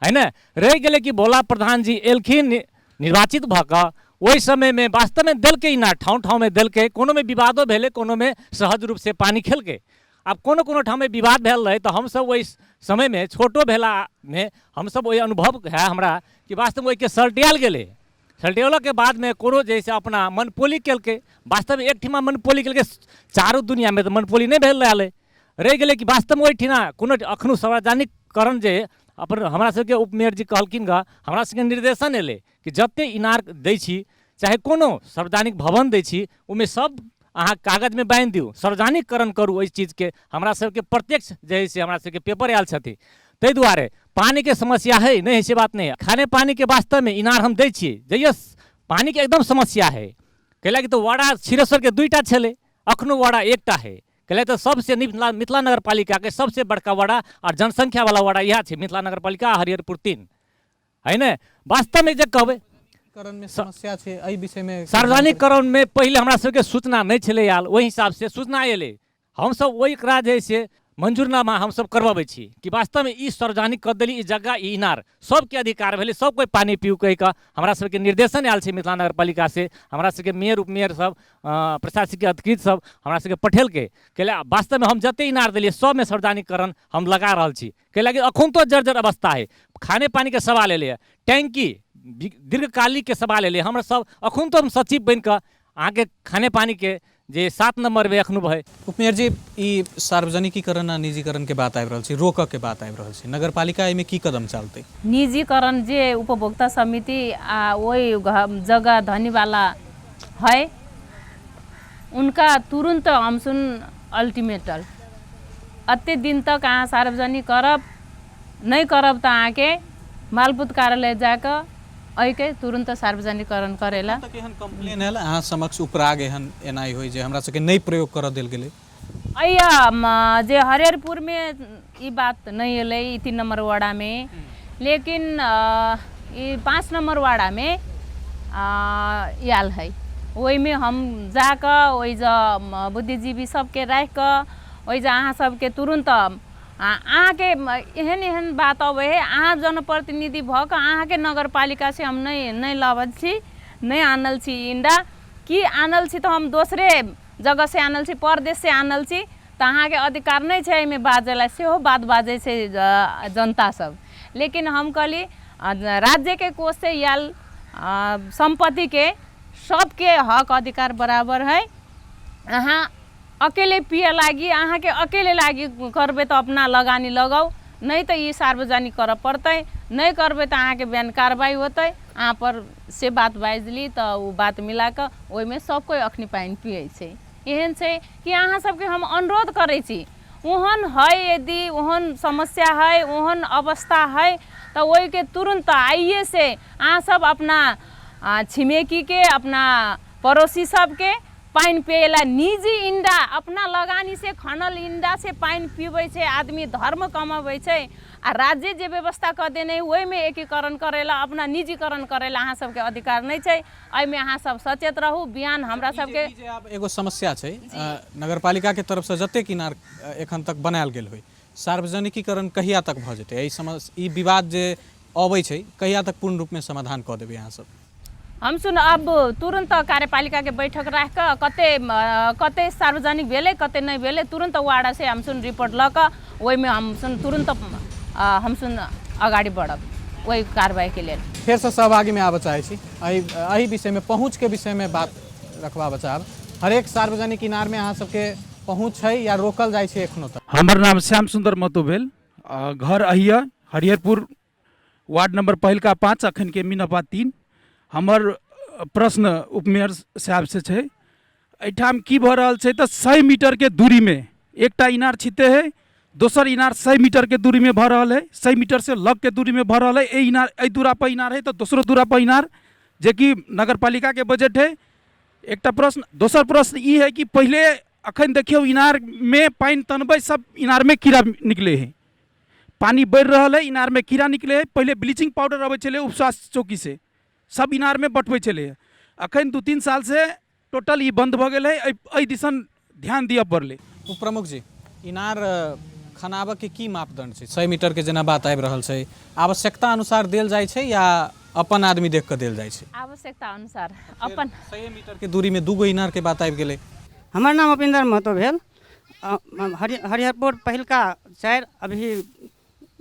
S9: है ने। रहि गेलै कि भोला प्रधान जी एलखिन निर्वाचित भऽ कऽ, ओहि समयमे वास्तवमे देलकै इनार, ठाउँ ठाउँमे देलकै, कोनोमे विवादो भेलै, कोनोमे सहज रूपसँ पानी खेलकै। आब कोनो कोनो ठाममे विवाद भेल रहै तऽ हमसब ओहि समयमे छोटो भेलामे हमसब ओहि अनुभव है हमरा कि वास्तवमे ओहिके सल्टियाल गेलै। सल्टियौलाके बादमे कोनो जे से अपना मनपोली केलकै, वास्तवमे एक ठिमा मनपोली केलकै, चारू दुनिआँमे तऽ मनपोली नहि भेल रहलै। रहि गेलै कि वास्तवमे ओहिठिना कोनो अखनो सार्वजनिकरण जे अपन हमरा सबके उपमेयर जी कहलखिन गऽ, हमरा सबके निर्देशन एलै कि जते इनार दै छी चाहे कोनो सार्वजनिक भवन दै छी ओहिमे सब अहाँ कागजमे बान्हि दियौ, सार्वजनिकरण करू ओहि चीजके। हमरा सबके प्रत्यक्ष जे है से हमरा सबके पेपर आयल छथिन। ताहि दुआरे पानीके समस्या है नहि है से बात नहि है। खाने पानीके वास्तवमे इनार हम दै छियै, जहिया पानीके एकदम समस्या है, कैलाकि तऽ वडा क्षीरेश्वरके 2टा छलै, अखनो वडा 1टा है। कैला तऽ सबसे मिथिला नगरपालिकाके सबसे बड़का वडा और जनसंख्यावाला वडा इएह छै मिथिला नगरपालिका हरिहरपुर 3, है ने। वास्तवमे जे कहबै
S1: करणमे समस्या छै एहि विषयमे,
S9: सार्वजनिकरणमे पहिले हमरा सबके सूचना नहि छलै आयल, ओहि हिसाबसँ सूचना एलै, हमसब ओकरा जे से मंजूरनामा हमसब करबबै छी कि वास्तवमे ई सार्वजनिक कऽ देली, ई जगह ई इनार सबके अधिकार भेलै, सब कोइ पानी पीउ कहि कऽ हमरा सबके निर्देशन आयल छै मिथिला नगरपालिका से। हमरा सबके मेयर उपमेयर सब प्रशासकीय अधिकृत सब हमरा सबके पठेलकै, कैला वास्तवमे हम जते इनार देलियै सबमे सार्वजनिकरण हम लगा रहल छी, कैला कि अखन तो जर्जर अवस्था है। खाने पानीके सवाल एलै, टैंकी दीर्घकालिकके सवाल एलै, हमरा सब अखन तो हम सचिव बनि कऽ अहाँके खाने पानीके जे 7 नम्बरमे एखनो भए।
S1: उपमेयर जी, ई सार्वजनिकीकरण आ निजीकरण के बात आबि रहल छै, रोकऽ के बात आबि रहल छै, नगरपालिका एहिमे की कदम चालतै?
S5: निजीकरण जे उपभोक्ता समिति आ ओहि जगह धनीवाला है उनका तुरन्त हमसुन अल्टिमेटल अते दिन तक अहाँ सार्वजनिक करब नहि करब तऽ अहाँके मालपुत कार्यालय जाकऽ एहिके तुरन्त सार्वजनिकरण करेला।
S1: तक एहन कंप्लेन आयल अहाँ समक्ष उपराग एहन एनाइ होइ जे हमरा सबके नहि प्रयोग करऽ देल गेलै?
S5: अइया जे हरिहरपुरमे ई बात नहि एलै, ई 3 नम्बर वार्डामे, लेकिन ई 5 नम्बर वार्डामे आयल है। ओहिमे हम जाकऽ ओहि जे बुद्धिजीवी सबके राखिकऽ ओहि जे अहाँ सबके तुरन्त अहाँके एहन एहन बात अबै है, अहाँ जनप्रतिनिधि भऽ कऽ अहाँके नगरपालिकासँ हम नहि लाबल छी, नहि आनल छी इंडा, की आनल छी तऽ हम दोसरे जगहसँ आनल छी, परदेशसँ आनल छी, तऽ अहाँके अधिकार नहि छै एहिमे बाजै लए, सेहो बात बाजै छै जनता सब। लेकिन हम कहली राज्यके कोषसँ आयल सम्पत्तिके सबके हक अधिकार बराबर है, अहाँ अकेले पिए लागि अहाँके अकेले लागि करबै तऽ अपना लगानी लगाउ, नहि तऽ ई सार्वजनिक करऽ पड़तै, नहि करबै तऽ अहाँके बिहान कारवाइ होतै अहाँ पर, से बात बाजली तऽ ओ बात मिलाकऽ ओहिमे सब कोइ अखनी पानि पियै छै। एहन छै कि अहाँ सबके हम अनुरोध करै छी, ओहन है यदि ओहन समस्या है ओहन अवस्था है तऽ ओहिके तुरन्त आइए से अहाँ सब अपना छिमेकीके अपना पड़ोसी सबके पानि पियैला निजी इंडा अपना लगानी से खनल इंडा से पानि पीबै छै आदमी, धर्म कमबै छै, आ राज्य जे व्यवस्था कऽ देने ओहिमे एकीकरण करैला अपना निजीकरण करैला अहाँ सबके अधिकार नहि छै। एहिमे अहाँ सब सचेत रहू। बिहान हमरा सबके
S1: जे आब एगो समस्या छै नगरपालिका के तरफ से जतेक इनार एखन तक बनायल गेल होइ, सार्वजनिकीकरण कहिया तक भऽ जेतै? एहि ई विवाद जे अबै छै कहिया तक पूर्ण रूपमे समाधान कऽ देबै अहाँ सब?
S5: हम सुन अब तुरन्त कार्यपालिकाके बैठक राखि कऽ कते कते सार्वजनिक भेलै कते नहि भेलै तुरन्त वार्डसँ हम सुन रिपोर्ट लऽ कऽ ओहिमे हम सुन तुरन्त हम सुन अगाडि बढ़ब ओहि कारवाहीके लेल।
S1: फेरसँ सहभागीमे आबऽ चाहै छी, एहि विषयमे पहुँचके विषयमे बात रखबाबऽ चाहब। हरेक सार्वजनिक इनारमे अहाँ सबके पहुँच छै या रोकल जाइ छै एखनो तक?
S10: हमर नाम श्याम सुन्दर महतो भेल, घर अहिया हरिहरपुर वार्ड नंबर पहिलका 5, अखन के मीनापा 3। हमर प्रश्न उपमेयर साहब से छै, एहिठाम की भऽ रहल छै तऽ 100 मीटरके दूरीमे एकटा इनार छिते है, दोसर इनार 100 मीटरके दूरीमे भऽ रहल है, 100 मीटरसँ लगके दूरीमे भऽ रहल है। एहि इनार एहि दूरापर इनार है तऽ दोसरो दूरापर इनार, जेकि नगरपालिकाके बजट है। एकटा प्रश्न। दोसर प्रश्न ई है कि पहिले अखन देखियौ इनारमे पानि तनबै, सब इनारमे कीड़ा निकलै है, पानि बढ़ि रहल है, इनारमे कीड़ा निकलै है। पहिले ब्लीचिंग पाउडर अबै छलै उपस्वास्थ्य चौकीसँ, सब इनारमे बँटबै छलै। अखन 2-3 सालसँ टोटल ई बन्द भऽ गेल है। एहि दिसन ध्यान दिअ पड़लै।
S1: उप प्रमुख जी, इनार खनाबऽके की मापदण्ड छै? 100 मीटरके जेना बात आबि रहल छै, आवश्यकता अनुसार देल जाइ छै या अपन आदमी देख कऽ देल जाइ छै?
S5: आवश्यकता अनुसार अपन
S1: 100 मीटरके दूरीमे 2 गो इनारके बात आबि गेलै।
S11: हमर नाम उपेन्द्र महतो भेल, हरिहरपुर पहिलका 4, अभी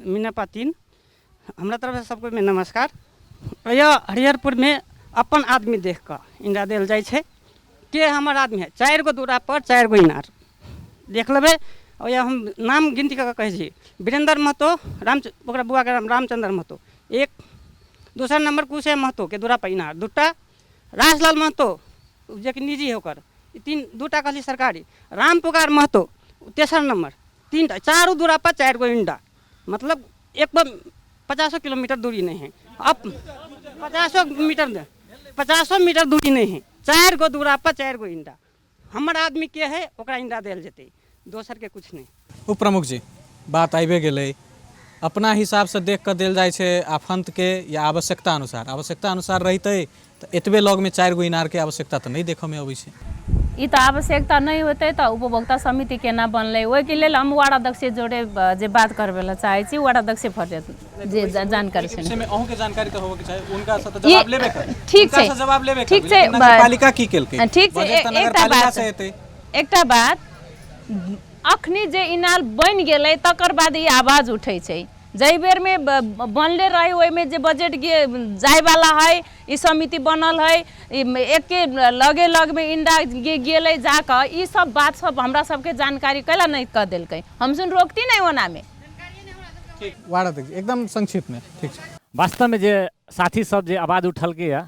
S11: मिनापा 3। हमरा तरफसँ सबके नमस्कार। यह हरिहरपुरमे अपन आदमी देख कऽ इनार देल जाइ छै। के हमर आदमी है, 4 गो दूरा पर 4 गो इनार देख लेबै। और हम नाम गिनती कऽ कऽ कहै छी, वीरेंद्र महतो, राम ओकरा बुआके नाम रामचंद्र महतो 1, दोसर नंबर कुशे महतो के दूरा पर इनार 2टा, राजलाल महतो जेकि निजी है ओकर 3, 2टा कहली सरकारी, राम पुकार महतो तेसर नंबर, 3टा, चारू दूरा पर 4 गो इंडा, मतलब एक पर 50 किलोमीटर दूरी नहीं है। अब 50 मीटर दूरी नहीं है, 4 गो दूरा पर 4 गो इंडा। हमर आदमी के है ओकरा इंडा देल जेतै, दोसर के कुछ नहीं।
S1: उप प्रमुख जी, बात आबि गेलै, अपना हिसाबसँ देख कऽ देल जाइ छै आफन्तके या आवश्यकता अनुसार? आवश्यकता अनुसार रहितै तऽ एतबे लगमे 4 गो इनारके आवश्यकता तऽ नहि देखऽमे अबै छै।
S5: ई तऽ आवश्यकता नहि होतै तऽ उपभोक्ता समिति केना बनलै? ओहिके लेल हम वार्ड अध्यक्ष जोड़े जे बात करबै लए चाहै छी, वार्ड अध्यक्ष फटे जे जानकारी छै।
S1: विषयमे अहूँके जानकारी तऽ होबऽके चाही, हुनकासँ तऽ जवाब लेबे करी।
S5: ठीक छै,
S1: हुनकासँ जवाब लेबे
S5: ठीक
S1: करबै,
S5: छै,
S1: लेकिन नगरपालिका की केलकै?
S5: ठीक छै,
S1: बजट तऽ
S5: एकटा
S1: नगरपालिका
S5: बात
S1: से एतै।
S5: एकटा बात, अखनी जे इनार बनि गेलै तकर बाद ई आवाज उठै छै। जाहि बेरमे बनले रहे ओहिमे जे बजट जायवाला है, ई समिति बनल है, एके लगे लगमे इंडा गेलै जाकऽ, ई सब बात सब हमरा सबके जानकारी कैला नहि कऽ देलकै? हम सुन रोकती नहि ओनामे।
S1: ठीक, वार्ड अध्यक्ष एकदम संक्षिप्तमे। ठीक छै।
S9: वास्तवमे जे साथी सब जे आवाज उठलकै यऽ,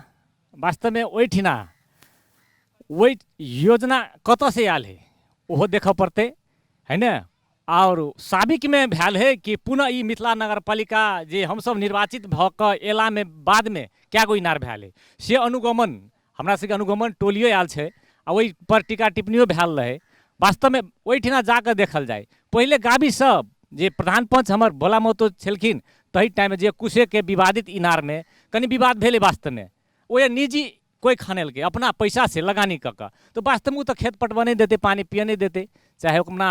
S9: वास्तवमे ओहिठिना ओहि योजना कतऽसँ आयल है ओहो देखऽ पड़तै है ने। आओर साबिकमे भेल है कि पुनः ई मिथिला नगरपालिका जे हमसब निर्वाचित भऽ कऽ एलामे बादमे कए गो इनार भेल है से अनुगमन हमरा सबके अनुगमन टोलियो आयल छै आ ओहि पर टीका टिप्पणियो भेल रहै। वास्तवमे ओहिठिना जाकऽ देखल जाय, पहिले गाबी सब जे प्रधान पंच हमर भोला महतो छलखिन तही टाइममे जे कुशेके विवादित इनारमे कनि विवाद भेलै, वास्तवमे ओहि निजी कोइ खनेलकै अपना पैसा से लगानी कऽ कऽ, तऽ वास्तवमे ओ तऽ खेत पटबऽ नहि देतै, पानि पिअ नहि देतै, चाहे अपना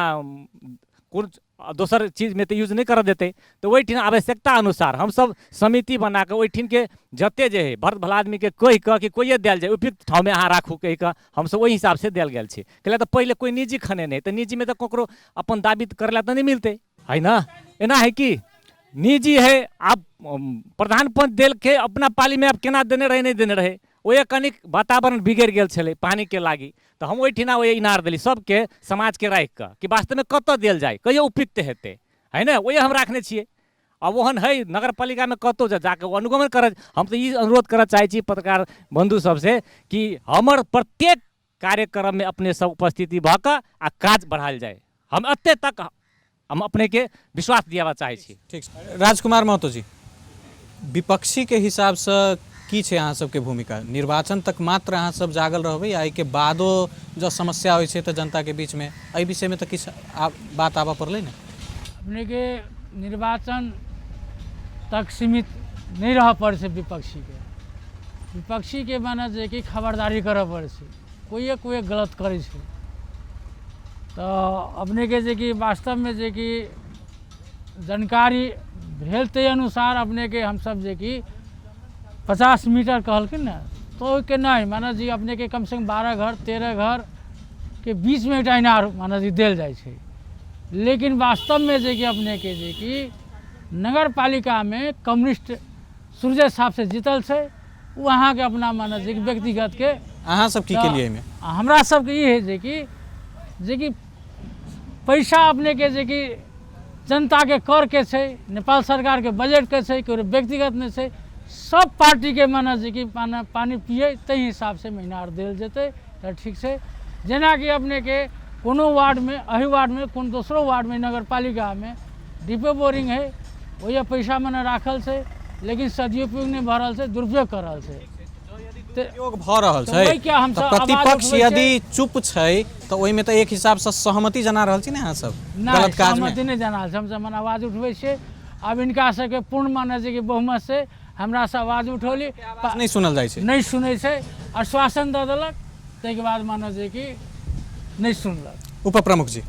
S9: कोन दोसर चीजमे तऽ यूज नहि करऽ देतै। तऽ ओहिठिना आवश्यकता अनुसार हमसब समिति बना कऽ ओहिठिनके जते जे हइ भर्त भला आदमीके कहि कऽ कि कोइए देल जाय, उपयुक्त ठाममे अहाँ राखू कहि कऽ हमसब ओहि हिसाबसँ देल गेल छै। कैला तऽ पहिले कोइ निजी खनेने हइ तऽ निजीमे तऽ ककरो अपन दाबी करै लए तऽ नहि मिलतै है ना। एना है कि निजी है, आब प्रधान पंच देलकै अपना पालीमे, आब केना देने रहै नहि देने रहै, ओहि कनिक वातावरण बिगड़ि गेल छलै पानिके लागि, तऽ हम ओहिठिना ओहि इनार देली सबके समाजके राखि कऽ कि वास्तवमे कतऽ देल जाय, कहियो उपयुक्त हेतै है ने, ओहि हम राखने छियै। आब ओहन है नगरपालिकामे कतहु जाकऽ ओ अनुगमन करत। हम तऽ ई अनुरोध करऽ चाहै छी पत्रकार बन्धु सबसँ कि हमर प्रत्येक कार्यक्रममे अपने सब उपस्थिति भऽ कऽ आ काज बढ़ायल जाय। हम एते तक हम अपनेके विश्वास दियाबऽ चाहै छी।
S1: ठीक छै। राजकुमार महतो जी, विपक्षीके हिसाबसँ की छै अहाँ सबके भूमिका? निर्वाचन तक मात्र अहाँ सब जागल रहबै या एहिके बादो जँ समस्या होइ छै तऽ जनताके बीचमे एहि विषयमे तऽ किछु बात आबऽ पड़लै ने?
S6: अपनेके निर्वाचन तक सीमित नहि रहऽ पड़ै छै विपक्षीके। विपक्षीके माने जे कि खबरदारी करऽ पड़ै छै, कोइए कोइ गलत करै छै तऽ अपनेके जे कि वास्तवमे जे कि जानकारी भेल ताहि अनुसार अपनेके हमसब जे कि 50 मीटर कहलखिन ने तऽ ओहिके नहि माने जे अपनेके कमसँ कम 12 घर 13 घरके बीचमे एकटा इनार माने जे देल जाइ छै। लेकिन वास्तवमे जे कि अपनेके जे कि नगरपालिकामे कम्युनिस्ट सूर्य साहब से जीतल छै, ओ अहाँके अपना माने जे कि व्यक्तिगतके
S1: अहाँ सब की केलियै एहिमे?
S6: हमरा सबके ई है जे कि पैसा अपनेके जे कि जनताके करके छै, नेपाल सरकारके बजटके छै, केकरो व्यक्तिगत नहि छै। सब पार्टीके माने जे कि पानि पियै ताहि हिसाबसँ इनार देल जेतै तऽ ठीक छै। जेनाकि अपनेके कोनो वार्डमे, एहि वार्डमे कोनो दोसरो वार्डमे नगरपालिकामे डिपो बोरिंग है, ओहिमे पैसा मने राखल छै, लेकिन सदुपयोग नहि भऽ रहल छै, दुरुपयोग कऽ रहल छै।
S1: दुरुपयोग भऽ रहल
S6: तऽ
S1: छै
S6: ओहिके हमसब
S1: तऽ
S6: आवाज
S1: प्रतिपक्ष
S6: उठबै छै।
S1: यदि चुप छै तऽ ओहिमे तऽ एक हिसाबसँ सहमति जना रहल छी ने अहाँ सब
S6: नहि,
S1: गलत काजमे?
S6: सहमति नहि जना रहल छै। हमसब मने आवाज उठबै छियै। आब हिनका सबके पूर्ण माने छै कि बहुमत से हमरा से आवाज उठौली,
S1: नहि सुनल जाइ छै,
S6: नहि सुनै छै, आश्वासन दऽ देलक, ताहिके बाद माने छै कि नहि सुनलक।
S1: उप प्रमुख जी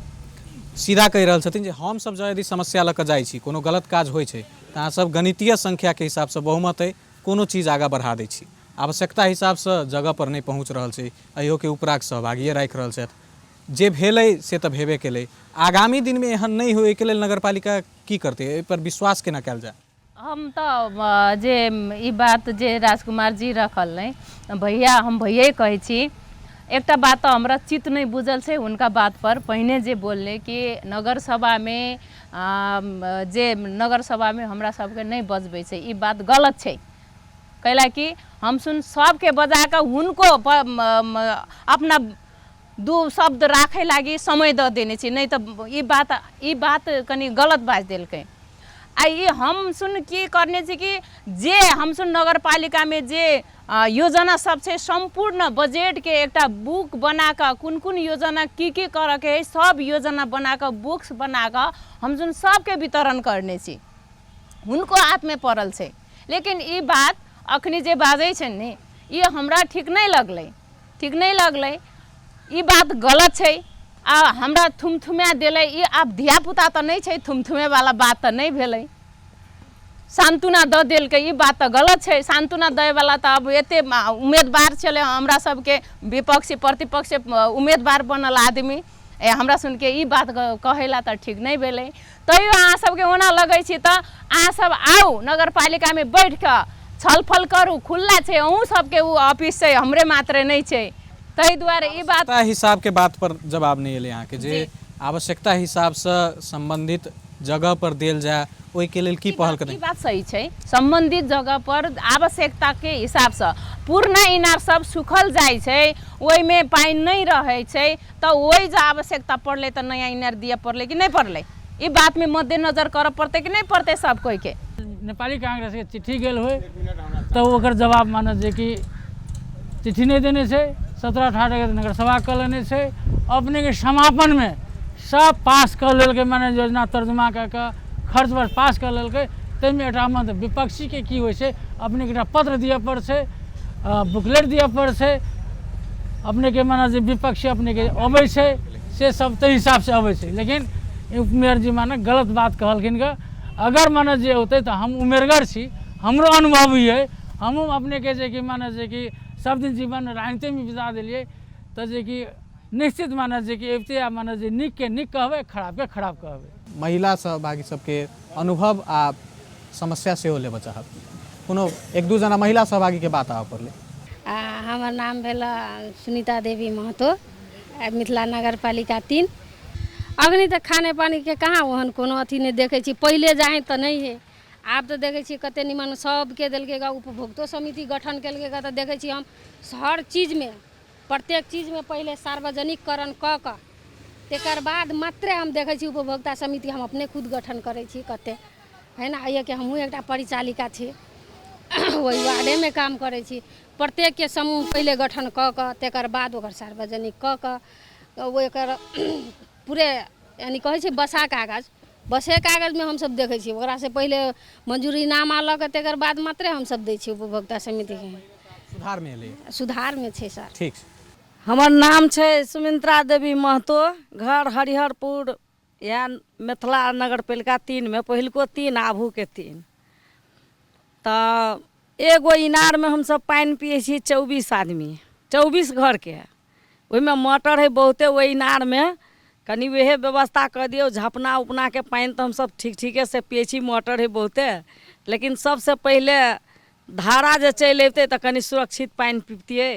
S1: सीधा कहि रहल छथिन जे हमसब जँ यदि समस्या लऽ कऽ जाइ छी, कोनो गलत काज होइ छै, तऽ अहाँसब गणितीय संख्याके हिसाबसँ बहुमत अइ, कोनो चीज आगाँ बढ़ा दै छी, आवश्यकता हिसाबसँ जगहपर नहि पहुँच रहल छै, एहियोके उपराग सहभागिए राखि रहल छथि। जे भेलै से तऽ भेबे केलै, आगामी दिनमे एहन नहि होइ एहिके लेल नगरपालिका की करतै, एहिपर विश्वास केना कयल जाय?
S5: हम तऽ जे ई बात जे राजकुमार जी रखल नहि भैया, हम भैये कहै छी, एकटा बात तऽ हमरा चित्त नहि बुझल छै हुनका बात पर। पहिने जे बोललै कि नगर सभामे, जे नगर सभामे हमरा सबके नहि बजबै छै, ई बात गलत छै। कैला कि हम सुन सबके बजा कऽ हुनको अपना दू शब्द राखै लागि समय दऽ देने छी, नहि तऽ ई बात कनि गलत बाजि देलकै। आ ई हम सुन की करने छी कि जे हम सुन नगरपालिकामे जे योजना सब छै, सम्पूर्ण बजेटके एकटा बुक बना कऽ, कुन कुन योजना की की करऽके है, सब योजना बना कऽ, बुक्स बना कऽ हम सुन सबके वितरण करने छी, हुनको हाथमे पड़ल छै। लेकिन ई बात अखनी जे बाजै छै ने, ई हमरा ठीक नहि लगलै, ठीक नहि लगलै। ई बात गलत छै। आ हमरा थुमथुमा देलै, ई आब धियापुता तऽ नहि छै, थुमथुमेवला बात तऽ नहि भेलै। सान्त्वना दऽ देलकै, ई बात तऽ गलत छै। सान्त्वना दैवला तऽ आब एते उम्मेदवार छलै हमरा सबके, विपक्षी प्रतिपक्ष उम्मेदवार बनल आदमी, ए हमरा सुनके ई बात कहै ला तऽ ठीक नहि भेलै। तैयो अहाँ सबके ओना लगै छी तऽ अहाँ सब आउ, नगरपालिकामे बैठ कऽ छलफल करू, खुल्ला छै, अहूँ सबके ओ ऑफिस छै, हमरे मात्रे नहि छै। ताहि दुआरे ई बात
S1: आवश्यकता हिसाबके बात पर जवाब नहि एलै अहाँके, जे आवश्यकता हिसाबसँ सम्बन्धित जगह पर देल जाय, ओहिके लेल की पहल
S5: ई
S1: करी?
S5: बात सही छै। सम्बन्धित जगह पर आवश्यकताके हिसाबसँ पुरना इनार सब सुखल जाइ छै, ओहिमे पानि नहि रहै छै, तऽ ओहि जे आवश्यकता पड़लै तऽ नया इनार दिअ पड़लै कि नहि पड़लै? ई बातमे मद्देनजर करऽ पड़तै कि नहि पड़तै सब कोइके?
S6: नेपाली कांग्रेसके चिट्ठी गेल होइ तऽ ओकर जवाब मानत जे कि चिट्ठी नहि देने छै। 17-18 नगरसभा कऽ लेने छै, अपनेके समापनमे सब पास कऽ लेलकै, माने योजना तर्जुमा कऽ कऽ खर्च बर्च पास कऽ लेलकै। ताहिमे एकटा मतलब विपक्षीके की होइ छै, अपनेके एकटा पत्र दिअ पड़ै छै, बुकलेट दिअ पड़ै छै, अपनेके माने जे विपक्षी अपनेके अबै छै से सब ताहि हिसाबसँ अबै छै। लेकिन उपमेयर जी माने गलत बात कहलखिन गऽ। अगर माने जे औतै तऽ हम उमेरगर छी, हमरो अनुभव अइ, हमहूँ अपनेके जे कि माने जे कि सब दिन जीवन राजनीतिमे बिता देलियै, तऽ जे कि निश्चित माने जे कि अबिते आ माने जे नीकके नीक कहबै, खराबके खराब कहबै।
S1: महिला सहभागी सबके अनुभव आ समस्या सेहो लेबऽ चाहब। कोनो एक दू जना महिला सहभागीके बात आबऽ पड़लै।
S12: आ हमर नाम भेल सुनीता देवी महतो, मिथिला नगरपालिका 3। अखनी तऽ खाने पानीके कहाँ ओहन कोनो अथी नहि देखै छी। पहिले जाहे तऽ नहि हइ, आब तऽ देखै छियै कते निमन सबके देलकै ग, उपभोक्तो समिति गठन केलकै ग। तऽ देखै छी हम हर चीजमे, प्रत्येक चीजमे पहिले सार्वजनिककरण कऽ कऽ तकर बाद मात्रे हम देखै छी। उपभोक्ता समिति हम अपने खुद गठन करै छी कते है ने, एहिके हमहूँ एकटा परिचालिका छी, ओहि वार्डेमे काम करै छी। प्रत्येकके समूह पहिले गठन कऽ कऽ तकर बाद ओकर सार्वजनिक कऽ कऽ ओकर पूरे यानि कहै छै बसा कागज, बसे कागजमे हमसभ देखै छियै। ओकरासँ पहिले मंजूरी नामा लऽ कऽ तकर बाद मात्रे हमसभ दै छियै उपभोक्ता समितिके।
S1: सुधारमे एलै?
S12: सुधारमे छै सर।
S1: ठीक छै।
S13: हमर नाम छै सुमित्रा देवी महतो, घर हरिहरपुर, इएह मिथिला नगरपालिका 3मे, पहिलुको 3, आबूके 3। तऽ एगो इनारमे हमसभ पानि पियै छी 24 आदमी, 24 घरके। ओहिमे मोटर हइ बहुते ओहि इनारमे, कनि वएह व्यवस्था कऽ दियौ। झपना उपनाके पानि तऽ हमसभ ठीक ठीकेसँ पियै छी, मोटर हइ बहुते, लेकिन सबसँ पहिले धारा जे चलि अबितै तऽ कनि सुरक्षित पानि पिबतियै,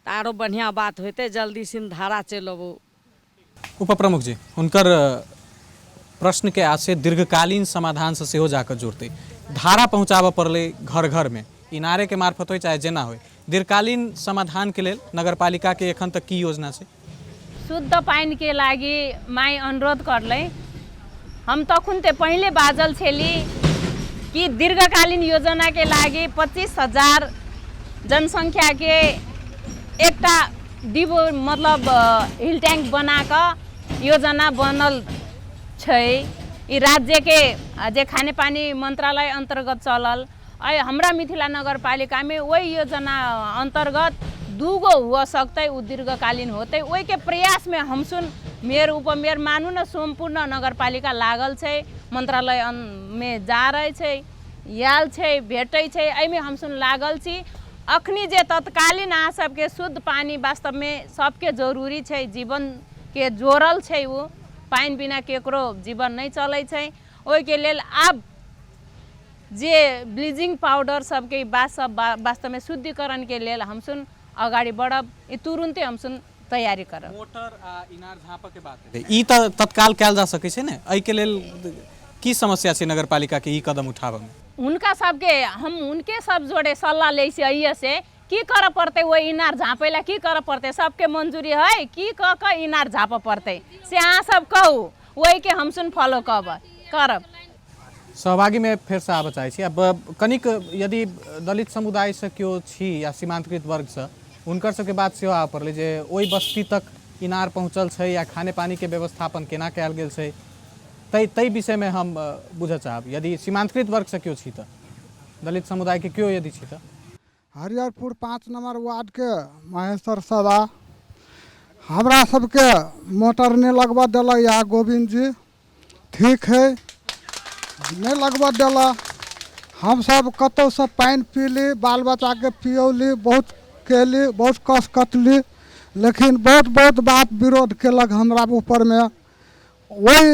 S13: तऽ आरो बढ़िआँ बात होइतै। जल्दी सिन धारा चलि अबू।
S1: उप प्रमुख जी, हुनकर प्रश्नके आशय दीर्घकालीन समाधानसँ सेहो जाकऽ जुड़तै। धारा पहुँचाबऽ पड़लै घर घरमे, इनारेके मार्फत होइ चाहे जेना होइ, दीर्घकालीन समाधानके लेल नगरपालिकाके एखन तक की योजना छै?
S5: शुद्ध पानिके लागि my अनुरोध करलै। हम तखुन ते पहिले बाजल छेली कि दीर्घकालीन योजनाके लागि 25,000 जनसङ्ख्याके एकटा डिबो मतलब हिल ट्याङ्क बना कऽ योजना बनल छै। ई राज्यके जे खानेपानी मन्त्रालय अन्तर्गत चलल। अइ हमरा मिथिला नगरपालिकामे ओहि योजना अन्तर्गत 2 गो हुअ सकतै, उ दीर्घकालीन होतै। ओहिके प्रयासमे हमसुन मेयर उपमेयर मानू न सम्पूर्ण नगरपालिका लागल छै, मन्त्रालय मे जा रहै छै, आयल छै, भेटै छै, एहिमे हमसुन लागल छी। अखनी जे तत्कालीन अहाँ सबके शुद्ध पानी वास्तवमे सबके जरूरी छै, जीवनके जोड़ल छै, उ पानि बिना केकरो जीवन नहि चलै छै। ओहिके लेल आब जे ब्लिचिङ पाउडर सबके बात सब वास्तवमे शुद्धिकरणके लेल हमसुन अगाडि बढ़ब, ई तुरुन्ते हमसुन तैयारी करब।
S1: मोटर आ इनार झाँपऽके बात ई तऽ तत्काल कयल जा सकै छै ने, एहिके लेल की समस्या छै नगरपालिकाके ई कदम उठाबऽमे?
S5: हुनका सबके हम हुनके सब जोड़े सल्लाह लै छी अइए से की करऽ पड़तै, ओहि इनार झाँपै ला की करऽ पड़तै, सबके मंजूरी है की कऽ कऽ इनार झाँपऽ पड़तै से अहाँ सब कहू, ओहिके हमसुन फॉलो करब।
S1: सहभागीमे फेरसँ आबऽ चाहै छी। आब कनिक यदि दलित समुदायसँ केओ छी या सीमान्तकृत वर्गसँ, हुनकर सबके बात सेहो आबऽ पड़लै जे ओहि बस्ती तक इनार पहुँचल छै या खाने पानीके व्यवस्थापन केना कयल गेल छै, ताहि विषयमे हम बुझऽ चाहब। यदि सीमान्तकृत वर्गसँ केओ छी तऽ, दलित समुदायके केओ यदि छी तऽ।
S14: हरिहरपुर 5 नंबर वार्डके महेश्वर सदा, हमरा सबके मोटर नहि लगबऽ देलक यहाँ गोविन्द जी, ठीक है नहि लगबऽ देलक। हमसब कतहुसँ पानि पीली, बाल बच्चाके पियौली, बहुत केली, बहुत कष्ट कटली, लेकिन बहुत बहुत बात विरोध केलक हमरा ऊपरमे। ओहि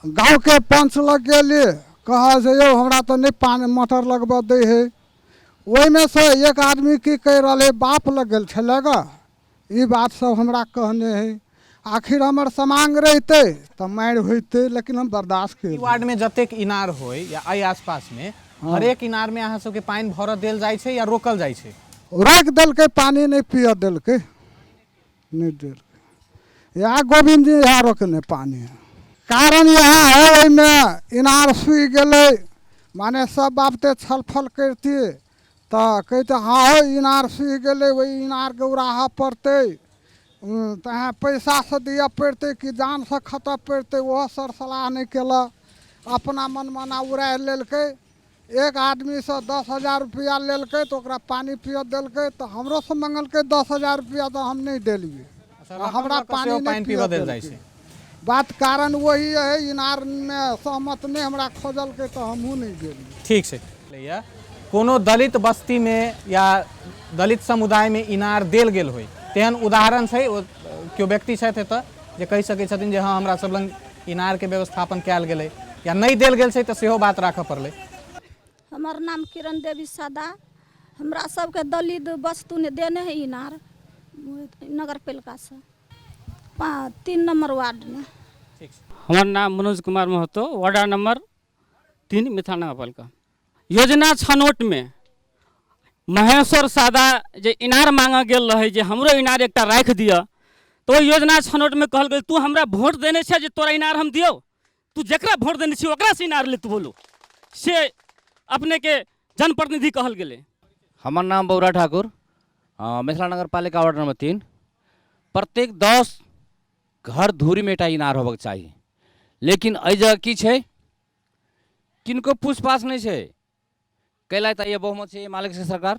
S14: गाँवके पंच लग गेली, कहल जे यौ हमरा तऽ नहि पानि मोटर लगबऽ दै हइ। ओहिमे से एक आदमी की कहि रहल हइ, बाप लग गेल छलै गऽ, ई बात सब हमरा कहने हइ। आखिर हमर समांग रहितै तऽ मारि होइतै, लेकिन हम बर्दाश्त
S1: केलियै। वार्डमे जतेक इनार होइ या एहि आसपासमे, हरेक इनारमे अहाँ सबके पानि भरऽ देल जाइ छै या रोकल जाइ छै?
S14: रोकि देलकै, पानि नहि पिअ देलकै, नहि देलकै। इएह गोविन्द जी इएह रोकने पानि। कारण इएह है, ओहिमे इनार सूखि गेलै, माने सब बाबते छलफल करितियै तऽ कहितै हँ हौ इनार सूखि गेलै, ओहि इनारके उड़ाहऽ पड़तै, तैँ पैसासँ दिअ पड़तै कि जानसँ खटऽ पड़तै, ओहो सर सलाह नहि केलक, अपना मनमाना उड़ाहि लेलकै। एक आदमीसँ 10,000 रुपैआ लेलकै तऽ ओकरा पानि पिअ देलकै, तऽ हमरोसँ मङ्गलकै 10,000 रुपैआ, तऽ हम नहि देलियै, हमरा पानि नहि पिअ
S1: देल जाइ छै।
S14: बात कारण वही है, इनारमे सहमत नहि हमरा खोजलकै तऽ हमहूँ नहि गेलियै।
S1: ठीक छै। कोनो दलित बस्तीमे या दलित समुदायमे इनार देल गेल होइ तेहन उदाहरण छै? ओ केओ व्यक्ति छथि एतऽ जे कहि सकै छथिन जे हँ हमरा सब लग इनारके व्यवस्थापन कयल गेलै, या नहि देल गेल छै तऽ सेहो बात राखऽ पड़लै?
S15: हमर नाम किरण देवी सदा। हमरा सबके दलित वस्तु ने देने है इनार नगरपालिकासँ 3 नंबर वार्डमे।
S2: हमर नाम मनोज कुमार महतो, वार्ड नंबर 3, मिथिला नगरपालिका। योजना छनौटमे महेश्वर सादा जे इनार मांगऽ गेल रहै जे हमरो इनार एकटा राखि दिअ, तऽ ओहि योजना छनौटमे कहल गेल तू हमरा वोट देने छै जे तोरा इनार हम दियौ, तू जकरा वोट देने छी ओकरासँ इनार ले तू बोलो, से अपनेके जनप्रतिनिधि कहल गेलै।
S16: हमर नाम बौरा ठाकुर, मिथिला नगरपालिका वार्ड नंबर 3। प्रत्येक 10 घर दूरीमे एकटा इनार होबऽके चाही, लेकिन एहि जगह की छै, किनको पूछपाछ नहि छै। कैला तऽ ये बहुमत छै मालिक छै सरकार,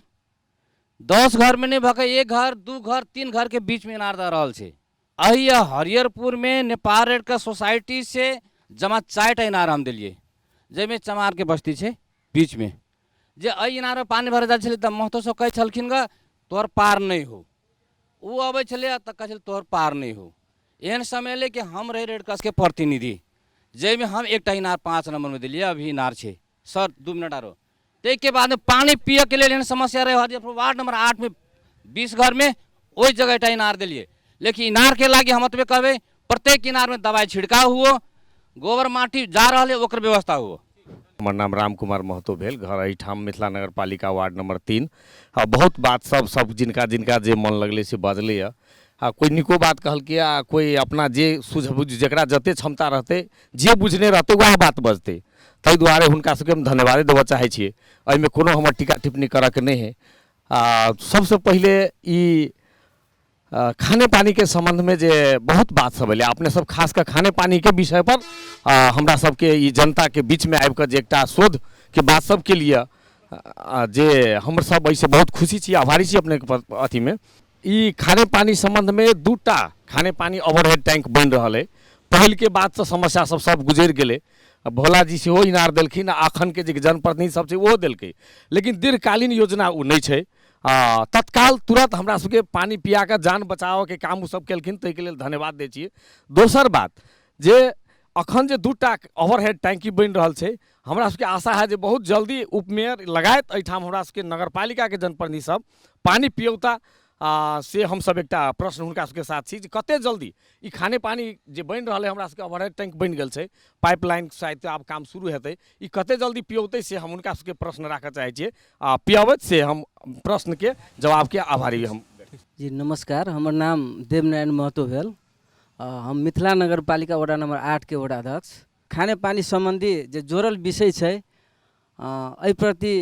S16: 10 घरमे नहि भऽ कऽ 1 घर 2 घर 3 घरके बीचमे इनार दऽ रहल छै। एहि हरियरपुरमे नेपाल रेडके सोसाइटी से जमा 4टा इनार हम देलियै, जाहिमे चमारके बस्ती छै बीचमे। जे एहि इनारमे पानि भरऽ जाइ छलै तऽ महतो सब कहै छलखिन गऽ तोहर पार नहि हो, ओ अबै छलै तऽ कहै छलै तोहर पार नहि हो। एहन समय एलै कि हम रही रेड क्रॉसके प्रतिनिधि, जाहिमे हम एकटा इनार 5 नम्बरमे देलियै, अभी इनार छै सर 2 मिनट आरो। ताहिके बादमे पानि पियऽके लेल एहन समस्या रहै हरियरपुर वार्ड नंबर 8 में 20 घरमे, ओहि जगह एकटा इनार देलियै। लेकिन इनारके लागि हम एतबे कहबै, प्रत्येक इनारमे दवाइ छिड़काव हुओ, गोबर माटी जा रहल है ओकर व्यवस्था हुओ।
S4: हमर नाम राम कुमार महतो भेल, घर एहिठाम मिथिला नगरपालिका वार्ड नंबर 3। आ बहुत बात सब जिनका जिनका जे मन लगलै से बजलै।
S17: आ कोइ नीको बात कहलकै आ कोइ अपना जे सूझबूझ जकरा जतेक क्षमता रहतै, जे बुझने रहतै वएह बात बजतै। ताहि दुआरे हुनका सबके हम धन्यवादे देबऽ चाहै छियै। एहिमे कोनो हमर टीका टिप्पणी करऽके नहि हइ। आ सबसँ पहिले ई खाने पानीके सम्बन्धमे जे बहुत बात सब एलै, अपने सब खास कऽ खाने पानीके विषयपर हमरा सबके ई जनताके बीचमे आबिकऽ जे एकटा शोधके बात सब केलियै, जे हमर सब एहिसँ बहुत खुशी छी, आभारी छी अपनेके अथीमे। ई खाने पानी सम्बन्धमे दूटा खाने पानी ओवरहेड टैंक बनि रहल अइ। पहिलके बातसँ समस्या सब सब गुजरि गेलै। भोलाजी सेहो इनार देलखिन आ अखनके जे जनप्रतिनिधि सब छै ओहो देलकै, लेकिन दीर्घकालीन योजना ओ नहि छै। तत्काल तुरन्त हमरा सबके पानि पियाकऽ जान बचाबऽके काम ओ सब केलखिन, ताहिके लेल धन्यवाद दै छियै। दोसर बात जे अखन जे दूटा ओवरहेड टैंकी बनि रहल छै, हमरा सबके आशा है जे बहुत जल्दी उपमेयर लगायत एहिठाम हमरा सबके नगरपालिकाके जनप्रतिनिधि सब पानि पियौता। से हमसब एकटा प्रश्न हुनका सबके साथ छी जे कते जल्दी ई खाने पानी जे बनि रहल है, हमरा सबके ओवरहेड टैंक बनि गेल छै, पाइपलाइन शायद आब काम शुरू हेतै, ई कते जल्दी पियौतै से हम हुनका सबके प्रश्न राखऽ चाहै छियै आ पियबैत से हम प्रश्नके जवाबके आभारी हम।
S18: जी नमस्कार, हमर नाम देवनारायण महतो भेल। हम मिथिला नगरपालिका वडा नम्बर 8 के वडाध्यक्ष। खाने पानी सम्बन्धी जे जोड़ल विषय छै, एहि प्रति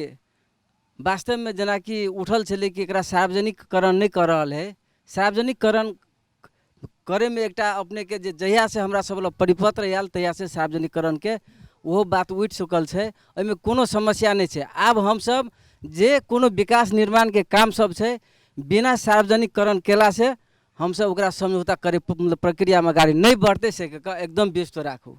S18: वास्तवमे जेनाकि उठल छलै कि एकरा सार्वजनिककरण नहि कऽ रहल है। सार्वजनिककरण करैमे एकटा अपनेके जे जहियासँ हमरा सब लग परिपत्र आयल तहियासँ सार्वजनिककरणके ओहो बात उठि चुकल छै, एहिमे कोनो समस्या नहि छै। आब हमसब जे कोनो विकास निर्माणके काम सब छै बिना सार्वजनिककरण केलासँ हमसब ओकरा समझौता करै मतलब प्रक्रियामे गाड़ी नहि बढ़तै से एकदम व्यस्त राखू।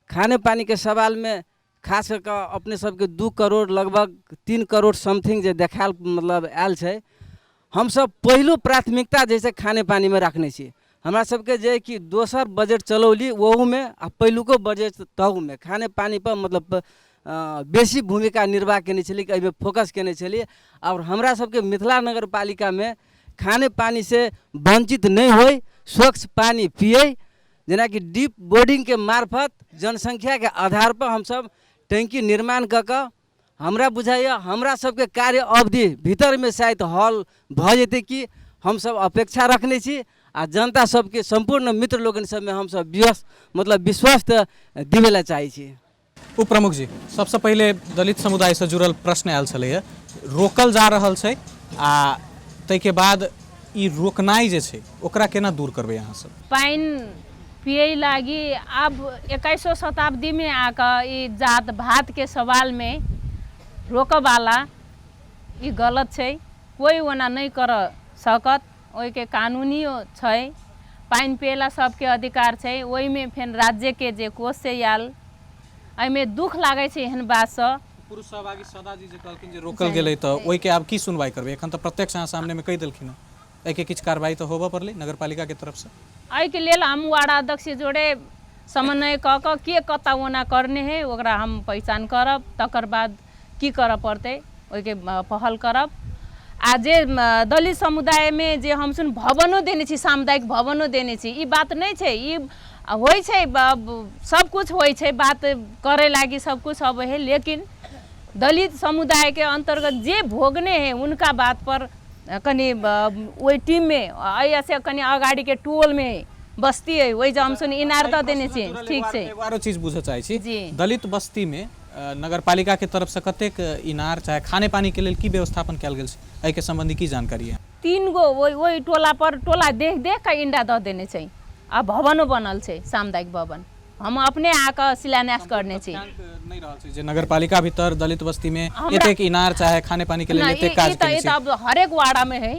S18: खाने पानीके सवालमे खास कऽ कऽ अपने सबके 2 करोड़ लगभग 3 करोड़ समथिंग जे देखायल मतलब आयल छै, हमसब पहिलो प्राथमिकता जैसे खाने पानीमे राखने छी। हमरा सबके जे कि दोसर बजट चलौली ओहूमे आ पहिलुको बजट तहूमे खाने पानीपर मतलब बेसी भूमिका निर्वाह केने छलियै कि एहिमे फोकस केने छलियै। आओर हमरा सबके मिथिला नगरपालिकामे खाने पानीसँ वञ्चित नहि होइ, स्वच्छ पानी पियै, जेनाकि डीप बोर्डिङके मार्फत जनसङ्ख्याके आधारपर हमसब टैङ्की निर्माण कऽ कऽ हमरा बुझाइए हमरा सबके कार्य अवधि भितरमे शायद हल भऽ जेतै कि हमसब अपेक्षा रखने छी। आ जनता सबके सम्पूर्ण मित्र लोकनि सबमे हमसब व्यस्त मतलब विश्वस्त दिबै लए चाहै छी।
S1: उप प्रमुख जी, सबसँ पहिले दलित समुदायसँ जुड़ल प्रश्न आयल छलैए, रोकल जा रहल छै आ ताहिके बाद ई रोकनाइ जे छै ओकरा केना दूर करबै अहाँ सब?
S5: पानि पियै लागी आब 21 शताब्दीमे आकऽ ई जात भातके सवालमे रोकऽवाला ई गलत छै। कोइ ओना नहि करऽ सकत, ओहिके कानूनियो छै। पानि पियला सबके अधिकार छै, ओहिमे फेर राज्यके जे कोषसँ आयल, एहिमे दुख लागै छै एहन बातसँ।
S1: पुरुष सहभागी सदाजी जे कहलखिन जे रोकल गेलै तऽ ओहिके आब की सुनवाइ करबै? एखन तऽ प्रत्यक्ष अहाँ सामनेमे कहि देलखिन हँ, एहिके किछु कार्रवाई तऽ होबऽ पड़लै नगरपालिकाके तरफसँ।
S5: एहिके लेल हम वार्ड अध्यक्ष जोड़े समन्वय कऽ कऽ के कतऽ ओना करने है ओकरा हम पहिचान करब, तकर बाद की करऽ पड़तै ओहिके पहल करब। आ जे दलित समुदायमे जे हमसुन भवनो देने छी, सामुदायिक भवनो देने छी, ई बात नहि छै, ई होइ छै, सबकुछ होइ छै, बात करै लागि सबकुछ अबै है, लेकिन दलित समुदायके अन्तर्गत जे भोगने है उनका बात पर कनि ओहि टीममे एहिसँ कनि अगाडिके टोलमे बस्ती है ओहि जे हमसुन इनार दऽ देने छी। ठीक छै,
S1: एगो आरो चीज बुझऽ चाहै छी, दलित बस्तीमे नगरपालिका के तरफ से कतेक इनार चाहे खाने पानी के लेल की व्यवस्थापन कयल गेल छै, एहिके सम्बन्धी की जानकारी है?
S5: 3 गो ओहि टोला पर टोला देख देख कऽ इंडा दऽ देने छै आ भवनो बनल छै, सामुदायिक भवन हम अपने आकऽ शिलान्यास करने छी।
S1: नहि रहल छै जे नगरपालिका भीतर दलित बस्ती में एतेक इनार चाहे खाने पानी के लेल एतेक काज केने छै।
S5: अब हरेक वाड़ा में है,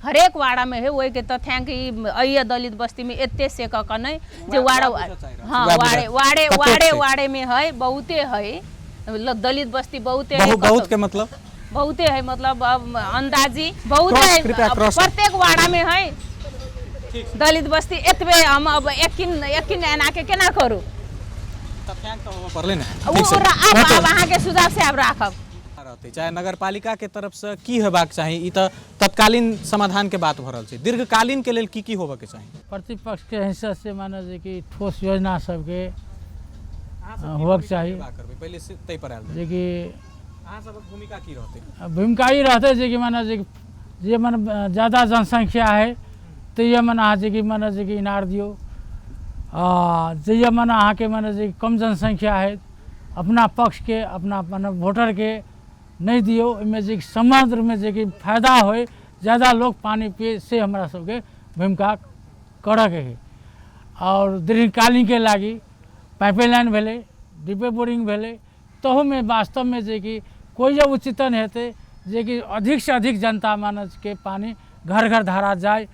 S5: हरेक वाड़ा में है ओहिके तथ्यांक ई अइए दलित बस्ती में एते से कऽ कऽ नहि जे वाड़ा, हाँ वाड़े वाड़े वाड़े वाड़े में है, बहुते है दलित बस्ती बहुते है।
S1: बहुत के मतलब
S5: बहुते है, मतलब अब अंदाजी बहुते है, प्रत्येक वाड़ा में है दलित बस्ती एतबे। हम अब यकीन यकीन एना के केना करू? आब अहाँके सुझाव से आब राखब।
S1: चाहे नगरपालिका के तरफ से की हेबाक चाही, ई तऽ तत्कालीन समाधान के बात भऽ रहल छै, दीर्घकालीन के लेल की की होबऽ के चाही?
S6: प्रतिपक्ष के हिस्सा से माने जे कि ठोस योजना सबके होबक चाही।
S1: पहिले से तै पर आयल
S6: जे कि
S1: अहाँ सबक भूमिका की रहतै?
S6: भूमिका ई रहतै जे कि माने जे माने ज़्यादा जनसंख्या है तैयो मने अहाँ जे कि मने जे कि इनार दियौ। आ जहिया मने अहाँके मने जे कम जनसंख्या हइ, अपना पक्षके अपना मने वोटरके नहि दियौ, ओहिमे जे कि समग्रमे जे कि फायदा होइ, ज्यादा लोक पानि पिए, से हमरा सबके भूमिका करऽके हइ। आओर दीर्घकालीनके लागि पाइपे लाइन भेलै, डिपे बोरिंग भेलै, तहूमे वास्तवमे जे कि कोइ जे उचितन हेतै जेकि अधिकसँ अधिक जनता मानसके पानि घर घर धारा जाइ,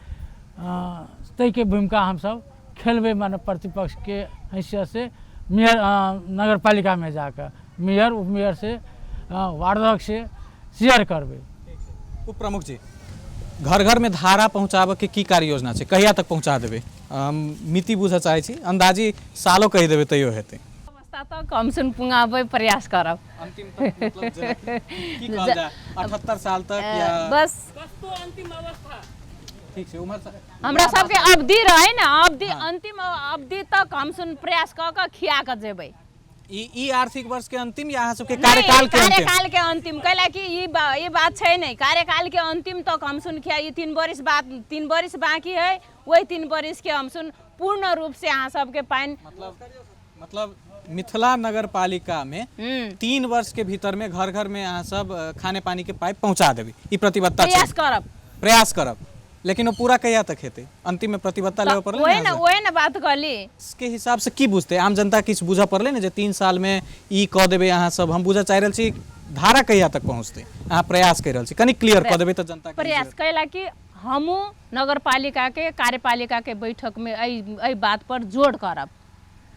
S6: ताहिके भूमिका हमसब खेलबै मने प्रतिपक्षके हैसियतसँ मेयर नगरपालिकामे जाकऽ मेयर उपमेयर से वार्डक से शेयर करबै।
S1: उप प्रमुख जी, घर घर में धारा पहुँचाबऽ के की कार्य योजना छै, कहिया तक पहुँचा देबै? हम मिति बुझऽ चाहै छी, अंदाजी सालो कहि देबै तैयो हेतै।
S5: अवस्था तक हम सुन पुंगाबै प्रयास करब।
S1: अंतिम तक मतलब जेना की कहल जाय, 78 साल तक या
S5: बस
S2: अंतिम अवस्था।
S1: ठीक छै, उम्र
S5: हमरा सबके अवधि रहे ने, अवधि अंतिम अवधि तक हम सुन प्रयास कऽ कऽ खिया कऽ जेबै।
S1: ई आर्थिक वर्ष के अंतिम या अहाँ सबके कार्यकाल के अंतिम?
S5: कार्यकाल के अंतिम, कैला कि ई बात छै नहीं, कार्यकाल के अंतिम तक हम सुन खिया, ई 3 बरिस बाद, 3 बरिस बाकी है, वही 3 बरिस के हम सुन पूर्ण रूप से अहाँ सबके पानि।
S1: मतलब मिथिला नगर पालिका में 3 वर्ष के भीतर में घर घर में अहाँ सब खाने पानी के पाइप पहुंचा देबै, ई प्रतिबद्धता छै।
S5: प्रयास करब,
S1: प्रयास करब, लेकिन वो पूरा कहिया तक हेतै? अंतिम में प्रतिबद्धता लेबऽ पड़लै।
S5: वही ना, वही ना बात कहली।
S1: के हिसाब से की बुझतै आम जनता? किछु बुझऽ पड़लै ने जे 3 साल में ई कऽ देबै अहाँ सब। हम बुझऽ चाहि रहल छी धारा कहिया तक पहुँचतै, अहाँ प्रयास करि रहल छी, कनि क्लियर कऽ देबै तऽ जनता के
S5: प्रयास कैला कि हमहूँ नगरपालिका के कार्यपालिका के बैठक में एहि बात पर जोर करब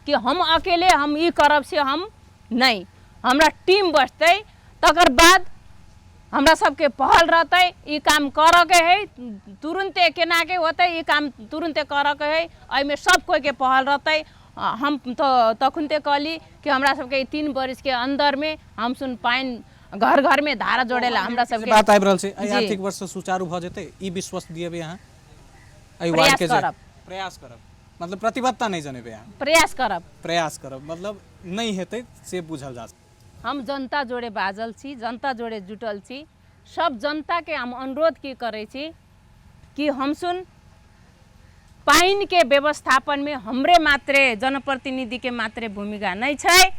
S5: कि हम अकेले हम ई करब से हम नहीं, हमरा टीम बचतै, तकर बाद हमरा सबके पहल रहतै, ई काम करऽके है, तुरन्ते केनाके होतै, ई काम तुरन्ते करऽके है, एहिमे सब कोइके पहल रहतै। हम तऽ तखुनते कहली कि हमरा सबके 3 बरिस के अन्दरमे हम सुन पानि घर घरमे धारा जोड़ेला हमरा सबके
S1: बात आबि रहल छै। एहि आर्थिक वर्ष से सुचारू भऽ जेतै, ई विश्वास दिएबै अहाँ? एहि वार्ड के प्रयास करब, मतलब प्रतिबद्धता नहि जनेबै अहाँ?
S5: प्रयास करब,
S1: प्रयास करब, मतलब नहि हेतै से बुझल जा।
S5: हम जनता जोड़े बाजल छी, जनता जोड़े जुटल छी, सब जनताके हम अनुरोध की करै छी कि हम सुन पानिके व्यवस्थापनमे हमरे मात्रे जनप्रतिनिधिके मात्रे भूमिका नहि छै,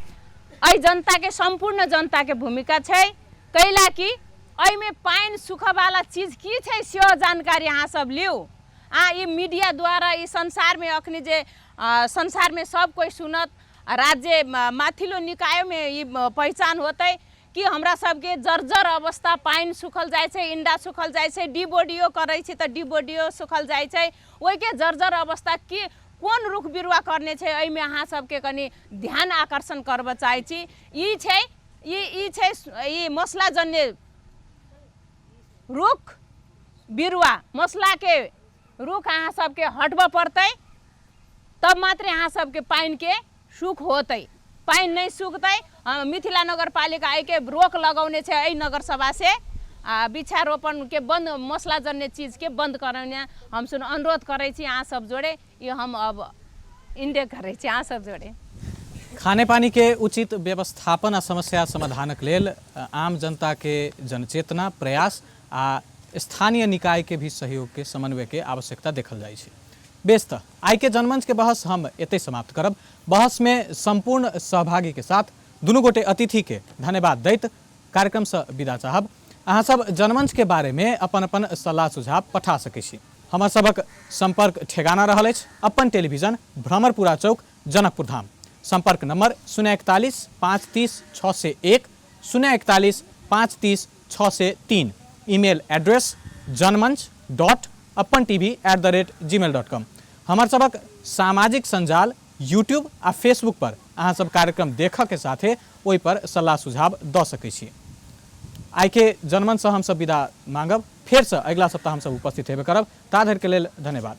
S5: एहि जनताके सम्पूर्ण जनताके भूमिका छै। कैला कि एहिमे पानि सुखऽवाला चीज की छै सेहो जानकारी अहाँ सब लिउ। आ ई मीडियाद्वारा ई संसारमे अखनी जे संसारमे सब कोइ सुनत, राज्य माथिल्लो निकायमे ई पहिचान होतै कि हमरा सबके जर्जर अवस्था, पानि सुखल जाइ छै, इन्डा सुखल जाइ छै, डिबोडियो करै छै तऽ डिबोडियो सुखल जाइ छै, ओहिके जर्जर अवस्था की कोन रुख बिरुवा करने छै, एहिमे अहाँ सबके कनि ध्यान आकर्षण करबऽ चाहै छी। ई छै ई छै ई मसलाजन्य रुख बिरुवा, मसलाके रुख अहाँ सबके हटबऽ पड़तै, तब मात्रे अहाँ सबके पानिके सुख होतै। पानि नहि सुखतै, मिथिला नगरपालिका एहिके रोक लगौने छै एहि नगरसभा से, आ वृक्षारोपणके बन्द, मसलाजन्य चीजके बन्द करौने हम सुन अनुरोध करै छी अहाँ सब जोड़े। ई हम अब इंडे करै छी अहाँ सब जोड़े।
S1: खाने पानी के उचित व्यवस्थापन आ समस्या समाधानक लेल आम जनता के जनचेतना प्रयास आ स्थानीय निकाय के भी सहयोग के समन्वय के आवश्यकता देखल जाइ छै। बेस, तऽ आइ के जनमंच के बहस हम एतै समाप्त करब। बहस में संपूर्ण सहभागी के साथ दुनू गोटे अतिथि के धन्यवाद दैत कार्यक्रम से विदा चाहब। अहाँ सब जनमंच के बारे में अपन अपन सलाह सुझाव पठा सकै छी। हमर सबक संपर्क ठेगाना रहल अछि अपन टेलीविजन, भ्रमरपुरा चौक, जनकपुर धाम। संपर्क नंबर 041 530 601, 041 530 603। Email address janmanch.apantv@gmail.com। हमर सबक सामाजिक संजाल यूट्यूब आ फेसबुक पर अहाँ सब कार्यक्रम देखऽ के साथे ओहि पर सलाह सुझाव दऽ सकै छी। आइ के जनमंच से हम सब विदा मांगब, फेर से अगिला सप्ताह हम सब उपस्थित हेबे करब। ता धरि के लेल धन्यवाद।